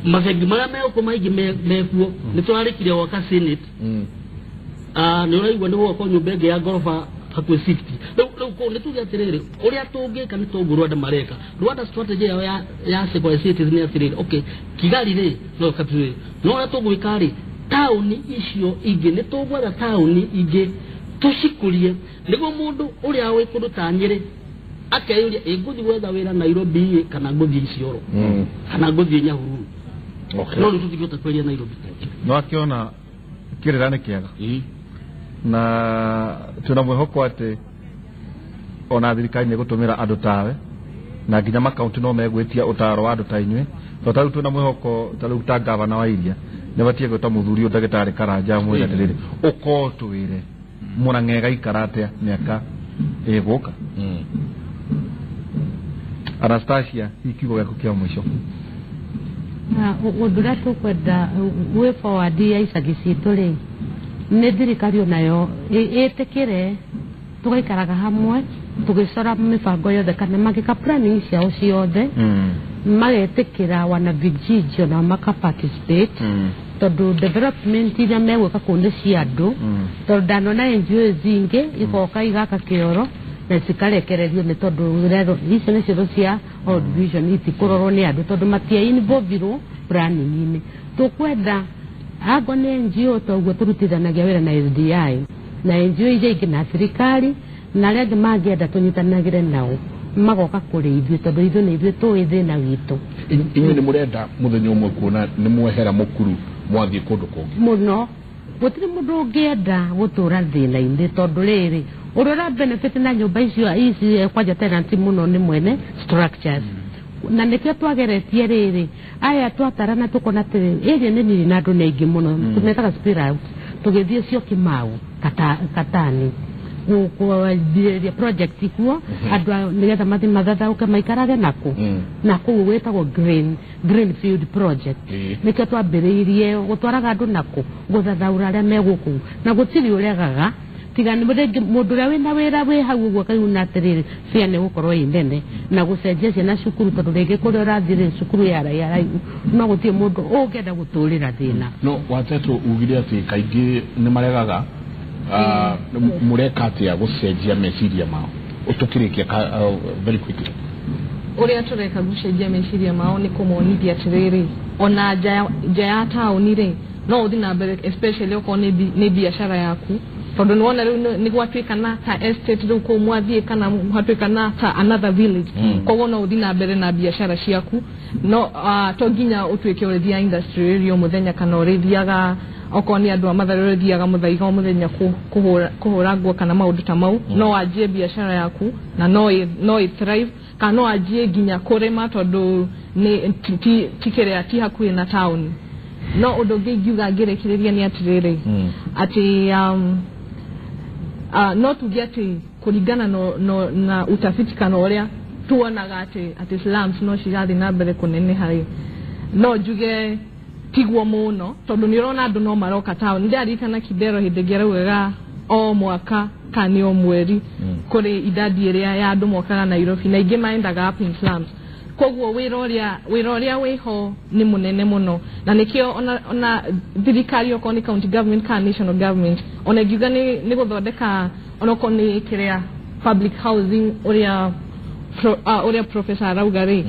mabengi marĩa megũkũ maingĩ mekuo. Nĩ tũrarĩkirie gwaka Senate, nĩ ũraigua nĩ gwakwo nyũmba ĩngĩ ya ngoroba hakuhĩ 60. Rĩu nĩ tuge atĩrĩrĩ, ũrĩa tũngĩka nĩ toguo Rwanda mareka. Rwanda strategy yao ya sequence cities nĩ atĩrĩrĩ, okay, Kigali rĩ no capital rĩ, no ũrĩa tũgwĩka rĩ, taũni icio ingĩ nĩ tũgwetha taũni ingĩ tũcikũrie nĩguo mũndũ ũrĩa wĩ kũndũ ta Nyĩrĩ akeyũria ĩ ngũthiĩ gwetha wĩra Nairobi kana ngũthiĩ Isiolo kana ngũthiĩ Nyahururu. No rĩu tũtingĩhota kweria Nairobi. No akĩona kĩrĩra nĩ kĩega na twĩna mwĩhoko atĩ ona thirikari nĩ ĩgũtũmĩra andũ tawe na nginya makaunti no megwĩtia ũtaro wa andũ ta inyuĩ, tondũ ta rĩu twĩna mwĩhoko ta rĩu ta gavana wa Iria nĩ batie gwĩta mũthuri ũyũ ndagĩtarĩ Karanja amwĩre atĩrĩrĩ, ũkorwo twĩre Murang'a ĩgaikara atĩa mĩaka ĩgũka. Anastasia, hihi kiugo gĩaku kĩa mũico? Ũndũ ũrĩa tũkwenda way forward ya icagi citũ rĩ, nĩ thirikari onayo ĩtĩkĩre tũgaikaraga hamwe tũgĩcora mĩbango yothe kana magĩka planning ciao ciothe, magetĩkĩra wana vijiji ona maka participate, tondũ development iria megwĩka kũu nĩ cia andũ. Tondũ ndanona NGO zingĩ igoka igaka kĩoro na cikarekererio nĩ tondũ icio nĩ cioro cia World Vision itikũrorwo nĩ andũ tondũ matia involvirwo planning-inĩ. Tũkwenda ango nĩ NGO toguo tũrutithanagia wĩra na SDI na NGO iria ingĩ na thirikari na arĩa angĩ mangĩenda tũnyitanagĩre nao magoka kũrĩ ithuĩ tondũ ithuĩ nĩ ithuĩ tũĩ thĩna witũ. Inyuĩ nĩ mũrenda mũthenya ũmwe kuona nĩ mwehera mũkuru mwathiĩ kũndũ kũngĩ? Mũno, gũtirĩ mũndũ ũngĩenda gũtũra thĩna-inĩ tondũ rĩrĩ ũrĩa ũra benefit na nyũmba icio ici kwanja tenant mũno nĩ mwene structures. Na nĩkĩo twageretie rĩrĩ aya twatarana tũkona atĩrĩ area nĩ nini na andũ nĩ aingĩ mũno, tũmetaga spill out, tũgĩthiĩ Syokimau Katani gũkwanjĩrĩria project kuo andũ nĩgetha mathiĩ mathathaũke maikarage naku na kũu gwĩtagwo Greenfield project. Nĩkĩo twambĩrĩirie gũtwaraga andũ naku gũthathaũra arĩa me gũkũ na gũtirĩ ũregaga tiga nĩ mũndũ ũrĩa wĩna wĩra wĩ hau ũguo akaigua atĩrĩrĩ bia nĩ gũkorwo ĩ nene na gũcenjia ciana cukuru tondũ rĩngĩ kũrĩa ũrathiĩ rĩ cukuru ya raihu no gũtirĩ mũndũ ũngĩenda gũtũrĩra thĩna. No Watetũ ugire atĩ kaingĩ nĩ maregaga, mũreka atĩa gũcenjia meciria mao? Tũkĩrĩkia very quickly. Ũrĩa tũreka gũcenjia meciria mao nĩ kũmonithia atĩrĩrĩ ona nja ya taũni rĩ no ũthiĩ na mbere especially okorwo nĩ biacara yaku tondũ nĩwona rĩu nĩ gwatuĩkana ta estate rĩu kũu mwathiĩ kana gwatuĩkana ta another village, koguo no ũthiĩ na mbere na biacara ciaku no to nginya ũtuĩke ũrĩthiaga industry ĩrĩa o mũthenya kana ũrĩthiaga okorwo nĩ andũ a Mathare ũrĩthiaga mũthaiga o mũthenya kũhũra nguo kana maũndũ ta mau. No wanjie biacara yaku na no ĩ thrive kana no wanjie nginya kũrĩma tondũ nĩ ti kĩrĩa ti hakuhĩ na taũni. No ũndũ ũngĩ ingiuga ngĩrĩkĩrĩria nĩ atĩrĩrĩ atĩ no tuge atĩ kũringana na utafiti kana ũrĩa tuonaga atĩ slums no cirathiĩ na mbere kũneneha rĩ, no njuge tiguo mũno tondũ nĩ ũrona andũ no maroka taũni. Nĩndaririkana Kibero hĩndĩ ĩngĩ araugaga o mwaka kana nĩ o mweri kũrĩ idadi ĩrĩa ya andũ mokaga Nairobi na aingĩ maendaga up in slums. Koguo wĩra ũrĩa wĩho nĩ mũnene mũno na nĩkĩo ona thirikari okorwo nĩ county government kana national government ona ingiuga nĩ gũthondeka onokorwo nĩ kĩrĩa public housing ũrĩa ũrĩa professor arauga rĩ,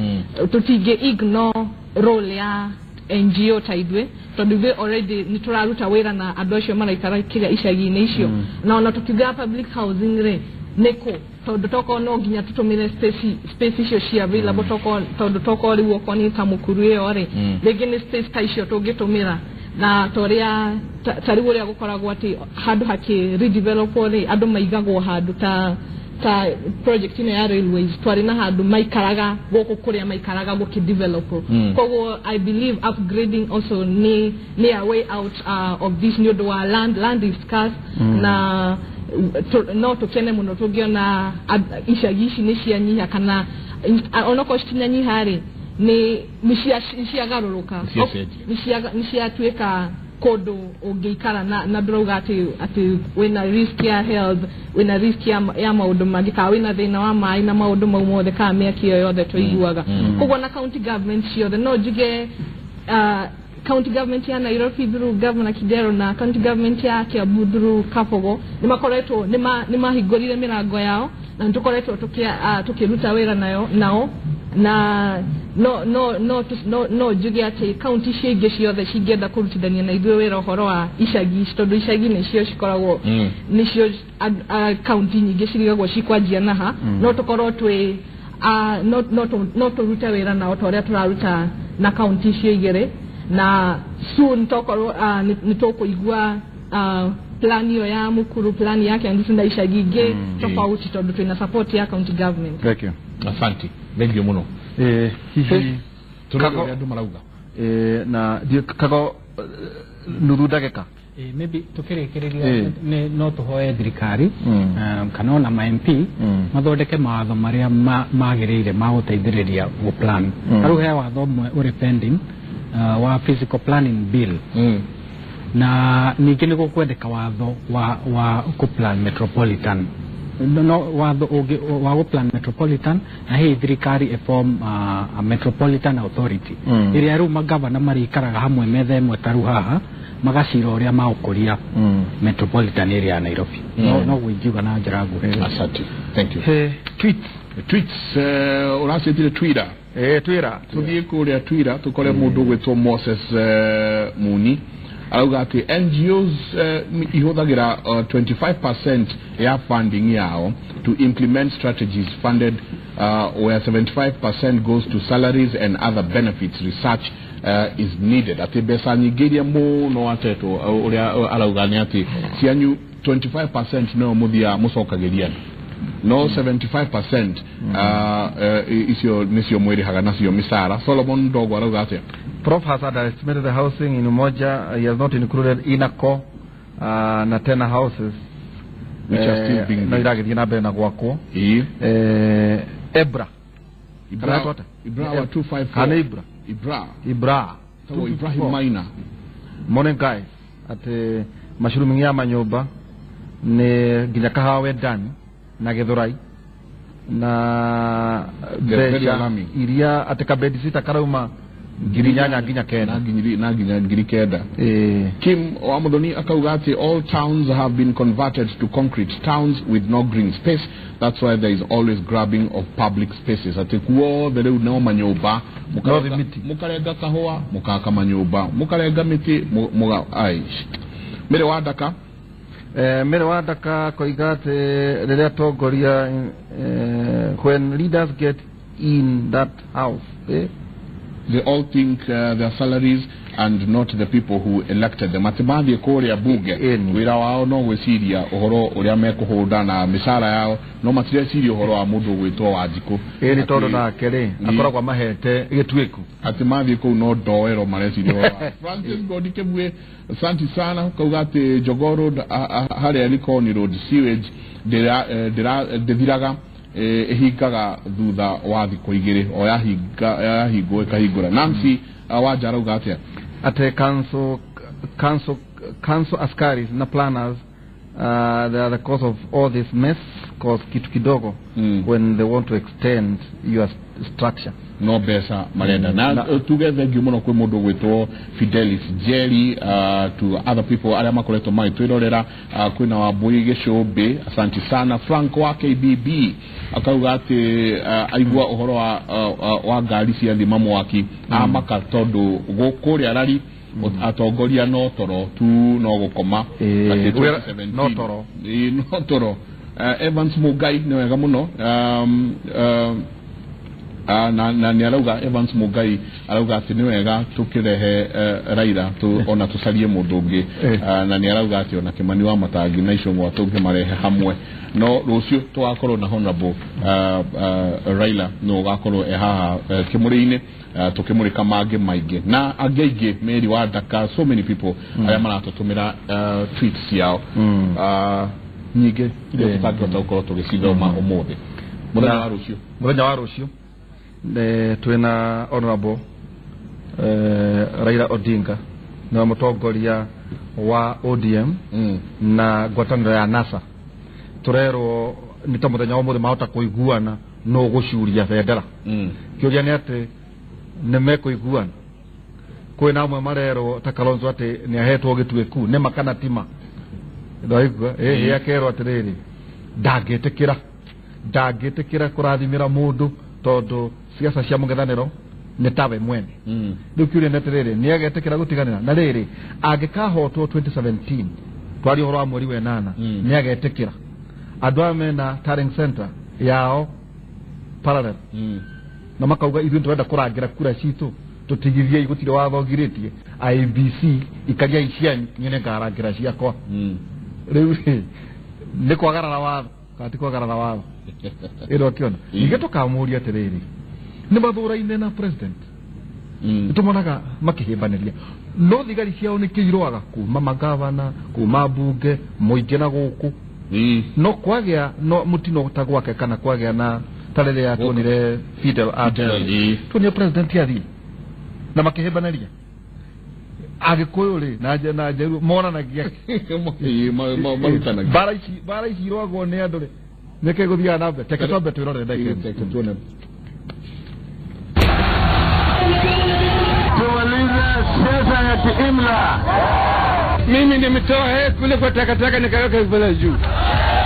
tũtingĩ ignore role ya NGO ta ithuĩ, tondũ ithuĩ already nĩ tũraruta wĩra na andũ acio maraikara kĩrĩa icagi-inĩ icio. Na ona tũkiuga public housing rĩ, nĩkũ? Tondũ tokorwo no nginya tũtũmĩre space icio ci available, tokorwo tondũ tokorwo rĩu okorwo nĩ ta Mũkuru ĩyo rĩ, rĩngĩ nĩ space ta icio tũngĩtũmĩra. Na toria ta rĩu ũrĩa gũkoragwo atĩ handũ hakĩ redevelopwo rĩ, andũ maigagwo handũ ta project ĩno ya railways, twarĩ na handũ maikaraga gũkũ kũrĩa maikaraga gũkĩ develop. Koguo I believe upgrading also nĩ a way out of this, nĩ ũndũ wa land is scarce. Na no tũkene mũno tũngĩona icagi ici nĩ cianyiha, kana onokorwo citinanyiha rĩ, nĩ ciagarũrũka, nĩ ciatuĩka kũndũ ũngĩikara na ndũrauga atĩ wĩna risk ya health, wĩna risk ya maũndũ mangĩ, kana wĩna thĩna wa maĩ na maũndũ mau mothe, kana mĩaki ĩyo yothe tũiguaga. Koguo na county government ciothe, no njuge county government ya Nairobi through Governor Kidero na county government ya Kiambu through Kabogo nĩ makoretwo nĩ mahingũrire mĩrango yao, na nĩ tũkoretwo tũkĩruta wĩra nao. Na no njuge atĩ county icio ingĩ ciothe cingĩenda kũrutithania na ithuĩ wĩra ũhoro wa icagi ici, tondũ icagi nĩcio cikoragwo nĩcio county nyingĩ cirigagwo cikwanjia naha, no tũkorwo twĩ no tũrute wĩra nao ta ũrĩa tũraruta na county icio igĩrĩ. Na soon tokorwo nĩ tũkũigua plan ĩyo ya Mukuru, plan ya Kiambu na icagi ingĩ tofauti, tondũ twĩna support ya county government. Thank you. Asante. Thank you mũno. Hihi Kago andũ marauga na kago nuthu ndagĩka. Maybe tukĩrĩkĩrĩria no tũhoe thirikari kana ona ma MP mathondeke mawatho marĩa magĩrĩire ma gũteithĩrĩria gũ-plan. Rĩu he watho ũmwe ũrĩ pending wa physical planning bill, na ningĩ nĩ gũkwendeka watho wa gũ-plan metropolitan, no watho ũngĩ wa gũ-plan metropolitan, na hihi thirikari ĩform a metropolitan authority ĩrĩa rĩu magavana marĩikaraga hamwe metha ĩmwe ta rĩu haha, magacira ũrĩa magũkũria metropolitan area ya Nairobi. No gwĩngiuga na njĩra nguhĩ. Asante. Thank you. Tweets ũracĩtire Twitter. Twitter. Tũthiĩ kũrĩa Twitter tũkore mũndũ ũgwĩtwo Moses Muni arauga atĩ NGOs ihũthagĩra 25% ya funding yao to implement strategies funded, where 75% goes to salaries and other benefits. Research is needed. Atĩ mbeca nyingĩ iria mũno atetwo ũrĩa arauga nĩ atĩ cianyu 25% no mũthiaga mũcokagĩria andũ, no 75% icio nĩcio mwĩrĩhaga nacio mĩcara. Solomon Ndogo arauga atĩa? Prof has underestimated the housing in Umoja. He has not included Inaco na Tena houses which are still being no iragĩthiĩ na mbere na gwakwo. Ebra Ibra wa 254 kana Ibra Ibra so Ibrahim Maina. Morning guys, at mushrooming ya manyũmba nĩ nginya kahawa wendani na Githurai na mbeca iria atĩ kabedi sita karauma 8,000 nginya 9 na nginya 9,000. Kim wa Muthoni akauga atĩ all towns have been converted to concrete towns with no green space. That's why there is always grabbing of public spaces. Atĩ kuothe rĩu no manyũmba, mũkarenga kahũa mũkaka manyũmba, mũkarenga mĩtĩ mũga aish. Mĩrĩ wa Ndaka Mĩrĩ wa Ndaka koiga atĩ rĩrĩa atongoria when leaders get in that house they all think their salaries and not the people who elected them. Atĩ mathiĩ kũrĩa bunge wĩra wao no gwĩciria ũhoro ũrĩa mekũhũnda na mĩcara yao, no matireciria ũhoro wa mũndũ ũgwĩtwo Wanjikũ. Ĩni tondũ nake rĩ akoragwo mahete gĩtuĩku atĩ mathiĩ kũu no ndoero mareciria ũhoro wa Francis Godi Kĩbuĩ, asante sana, kauga atĩ Jogoo Road harĩa Likoni Road sewage ndĩthiraga, ĩhingaga thutha wa thikũ igĩrĩ, o yahingwo ĩkahingũra. Nancy Wanja arauga atĩa? Atĩ council askaris na planners they are the cause of all this mess, cause kitu kidogo when they want to extend your structure no mbeca marenda na tuge thengiũ mũno kwĩ mũndũ gwĩtwo Fidelis Jerry, to other people arĩa makoretwo magĩtwĩrorera, kwĩna Wambui Gĩcũmbĩ, asanti sana. Frank wa KBB akauga atĩ aigua ũhoro wa ngari cia thima mwaki amaka tondũ kũrĩa rari atongoria no toro tu no gũkoma. No toro. No toro. Evans Mugai nĩ wega mũno, na nĩ arauga Evans Mugai arauga atĩ nĩ wega tũkĩrehe Raila ona tũcarie mũndũ ũngĩ, na nĩ arauga atĩ ona Kimani wa Matangi na Icũng'wa tũngĩmarehe hamwe. No rũciũ tũgakorwo na Honorable Raila no ũgakorwo e haha kĩmũrĩ-inĩ, tũkĩmũrĩka mangĩ maingĩ na angĩ aingĩ, Mary wa Ndaka, so many people arĩa maratũtũmĩra tweets ciao nyingĩ iria tũtangĩhota gũkorwo tũgĩcithoma ũmũthĩ. Mũthenya wa rũciũ twĩna Honorable Raila Odinga nĩwe mũtongoria wa ODM na ngwatanĩro ya NASA. Tũrerwo nĩ ta mũthenya wa ũmũthĩ mahota kũiguana no gũcuria bendera. Kĩũria nĩ atĩ nĩ mekũiguana. Kwĩna amwe marerwo ta Kalonzo atĩ nĩ ahetwo gĩtuĩku nĩ ma kana ti ma. Ndaigua akerwo atĩrĩrĩ ndangĩtĩkĩra kũrathimĩra mũndũ tondũ siasa cia mũng'ethanĩro nĩ tawe mwene. Rĩu kĩũria nĩ atĩrĩrĩ nĩ agetĩkĩra gũtiganĩra na rĩrĩ angĩkahotwo 2017 twaria ũhoro wa mweri wa ĩnana nĩ agetĩkĩra andũ aya mena tallying center yao parallel na makauga ithuĩ tũrenda kũrangĩra kura citũ tũtigithiei gũtirĩ watho ũgirĩtie IEBC ikaria cianyu niĩ nĩngarangĩra ciakwa. Rĩu nĩ kwagarara watho kana ti kwagarara watho? Ĩno ũkĩona ningĩ tũkamũria atĩrĩrĩ nĩ mathũraine na president nĩtũmonaga makĩhĩmbanĩria no thigari ciao nĩkĩ irũaga kuma magavana kuma mbunge mũingĩ na gũkũ no kwagĩa no mũtino ta gwake kana kwagĩa na ta rĩrĩa tuonire Fidel tuonire president athiĩ na makĩhĩmbanĩria Agĩkũyũ rĩ na Njaruo monanagia marutanagia mbara ici irũagwo nĩ andũ rĩ nĩkĩ gũthiaga na mbere. Reke twambe twĩrorere ndagĩka ĩmwe. Tuone. Tumaliza siasa ya kiimla. Mimi nimetoa yeye kule kwa takataka nikaweka pale juu.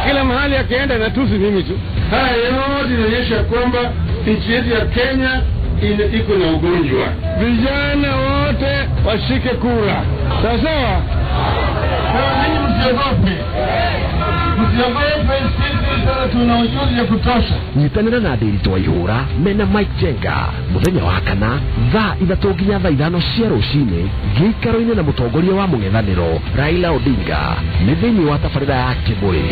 Kila mahali akienda natusi mimi tu. Haya yote inaonyesha kwamba nchi yetu ya Kenya iko na ugonjwa. Vijana wote washike kura. Sawa sawa? Ninyi msiogope. Msiogope, sisi sasa tuna ujuzi ya kutosha. Nyitanĩra na Ndĩritũ wa Ihũra mena Mike Jenga mũthenya wa kana thaa 3 nginya thaa 5 cia rũcinĩ gĩikaro-inĩ na mũtongoria wa mũng'ethanĩro Raila Odinga nĩ thĩinĩ wa tabarĩra ya Kĩmũrĩ.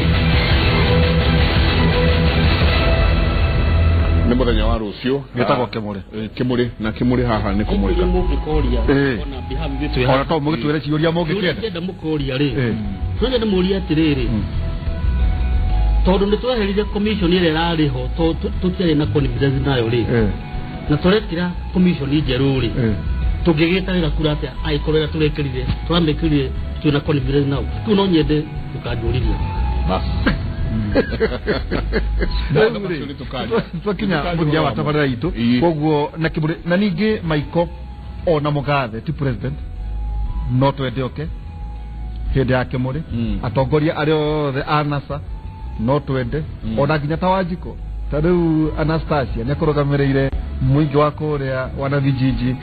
Nĩ mũthenya wa rũciũ gĩtagwo Kĩmũrĩ. Kĩmũrĩ na Kĩmũrĩ haha nĩ kũmũrĩka. Ona to mũgĩtwĩre ciũria mũngĩkĩenda. Mũkũria rĩ tũrenda mũrie atĩrĩrĩ tondũ nĩ tweherire commission ĩrĩa ĩrarĩ ho tũtiarĩ na confidence nayo rĩ na tũrekĩra commission njerũ rĩ tũngĩgĩtarĩra kura atĩa angĩkorwo ĩrĩa tũrekĩrire tũramĩkĩrire twĩna confidence nao. Kĩu no nyende mũkanjũrĩria. Twakinya mũthia wa tabarĩra itũ koguo na Kĩmũrĩ na ningĩ Maiko ona mũgathe ti president no twende oke hĩndĩ ya Kĩmũrĩ atongoria arĩa othe a NASA no twende ona nginya ta Wanjikũ ta rĩu Anastasia nĩ akũrũgamĩrĩire mũingĩ wa kũrĩa wana vijiji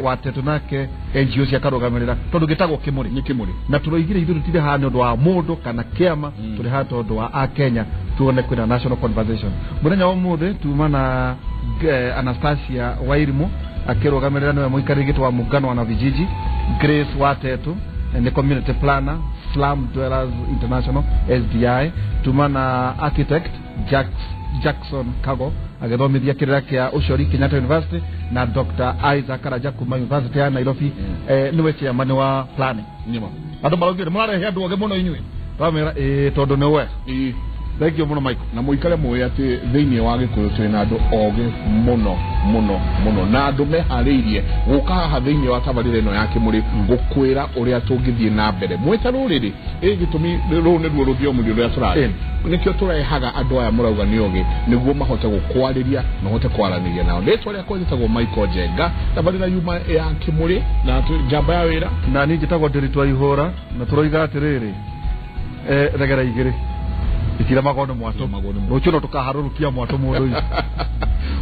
watetũ nake NGO ciakarũgamĩrĩra tondũ gĩtagwo Kĩmũrĩ. Nĩ Kĩmũrĩ na tũroigire ithuĩ tũtirĩ haha nĩ ũndũ wa mũndũ kana kĩama tũrĩ haha tondũ wa akenya tuone kwĩna national conversation. Mũthenya wa ũmũthĩ tuma na Anastasia Wairimu akĩrũgamĩrĩra nĩwe mũikarĩri gĩtĩ wa mũngano wa vijiji, Grace Watetũ nĩ community planner Slum Dwellers International SDI, tuma na architect Jackson Kago agĩthomithia kĩrĩra kĩa ũcori Kenyatta University na Dr. Isaac Karaja kuma University ya Nairobi nĩwe chairman wa planning. Andũ maraugire mũrarehe andũ othe mũno inyuĩ twamera tondũ nĩ we Thank you mũno, Michael. Na mũikare mũĩ atĩ thĩinĩ wa Gĩkũyũ twĩ na andũ ogĩ mũno mũno mũno, na andũ meharĩirie gũka haha thĩinĩ wa tabarĩra ĩno ya Kĩmũrĩ gũkwĩra ũrĩa tũngĩthiĩ na mbere mwĩta rũrĩrĩ. Ĩ gĩtũmi rũu nĩruo rũthiomi rũrĩa tũraria, nĩkĩo tũrehaga andũ aya mũrauga nĩ ogĩ, nĩguo mahote gũkwarĩria na ũhote kwaranĩria nao. Rĩtwa rĩakwa njĩtagwo Michael Njenga, tabarĩra yuma ya Kĩmũrĩ na njamba ya wĩra. Na niĩ njĩtagwo Ndĩritũ Ihũra, na tũroiga atĩrĩrĩ, regera igĩrĩ itiremagwo nĩ mwatũ. Itiremagwo nĩ mwatũ. Rũciũ no tũkaharũrũkia mwatũ mũndũ ũyũ.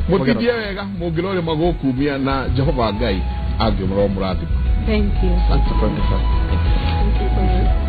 Mũtindie wega mũngĩrorĩ magũkumia na Jehova Ngai angĩmũro mũrathima. Thank you. Asante. Thank you for your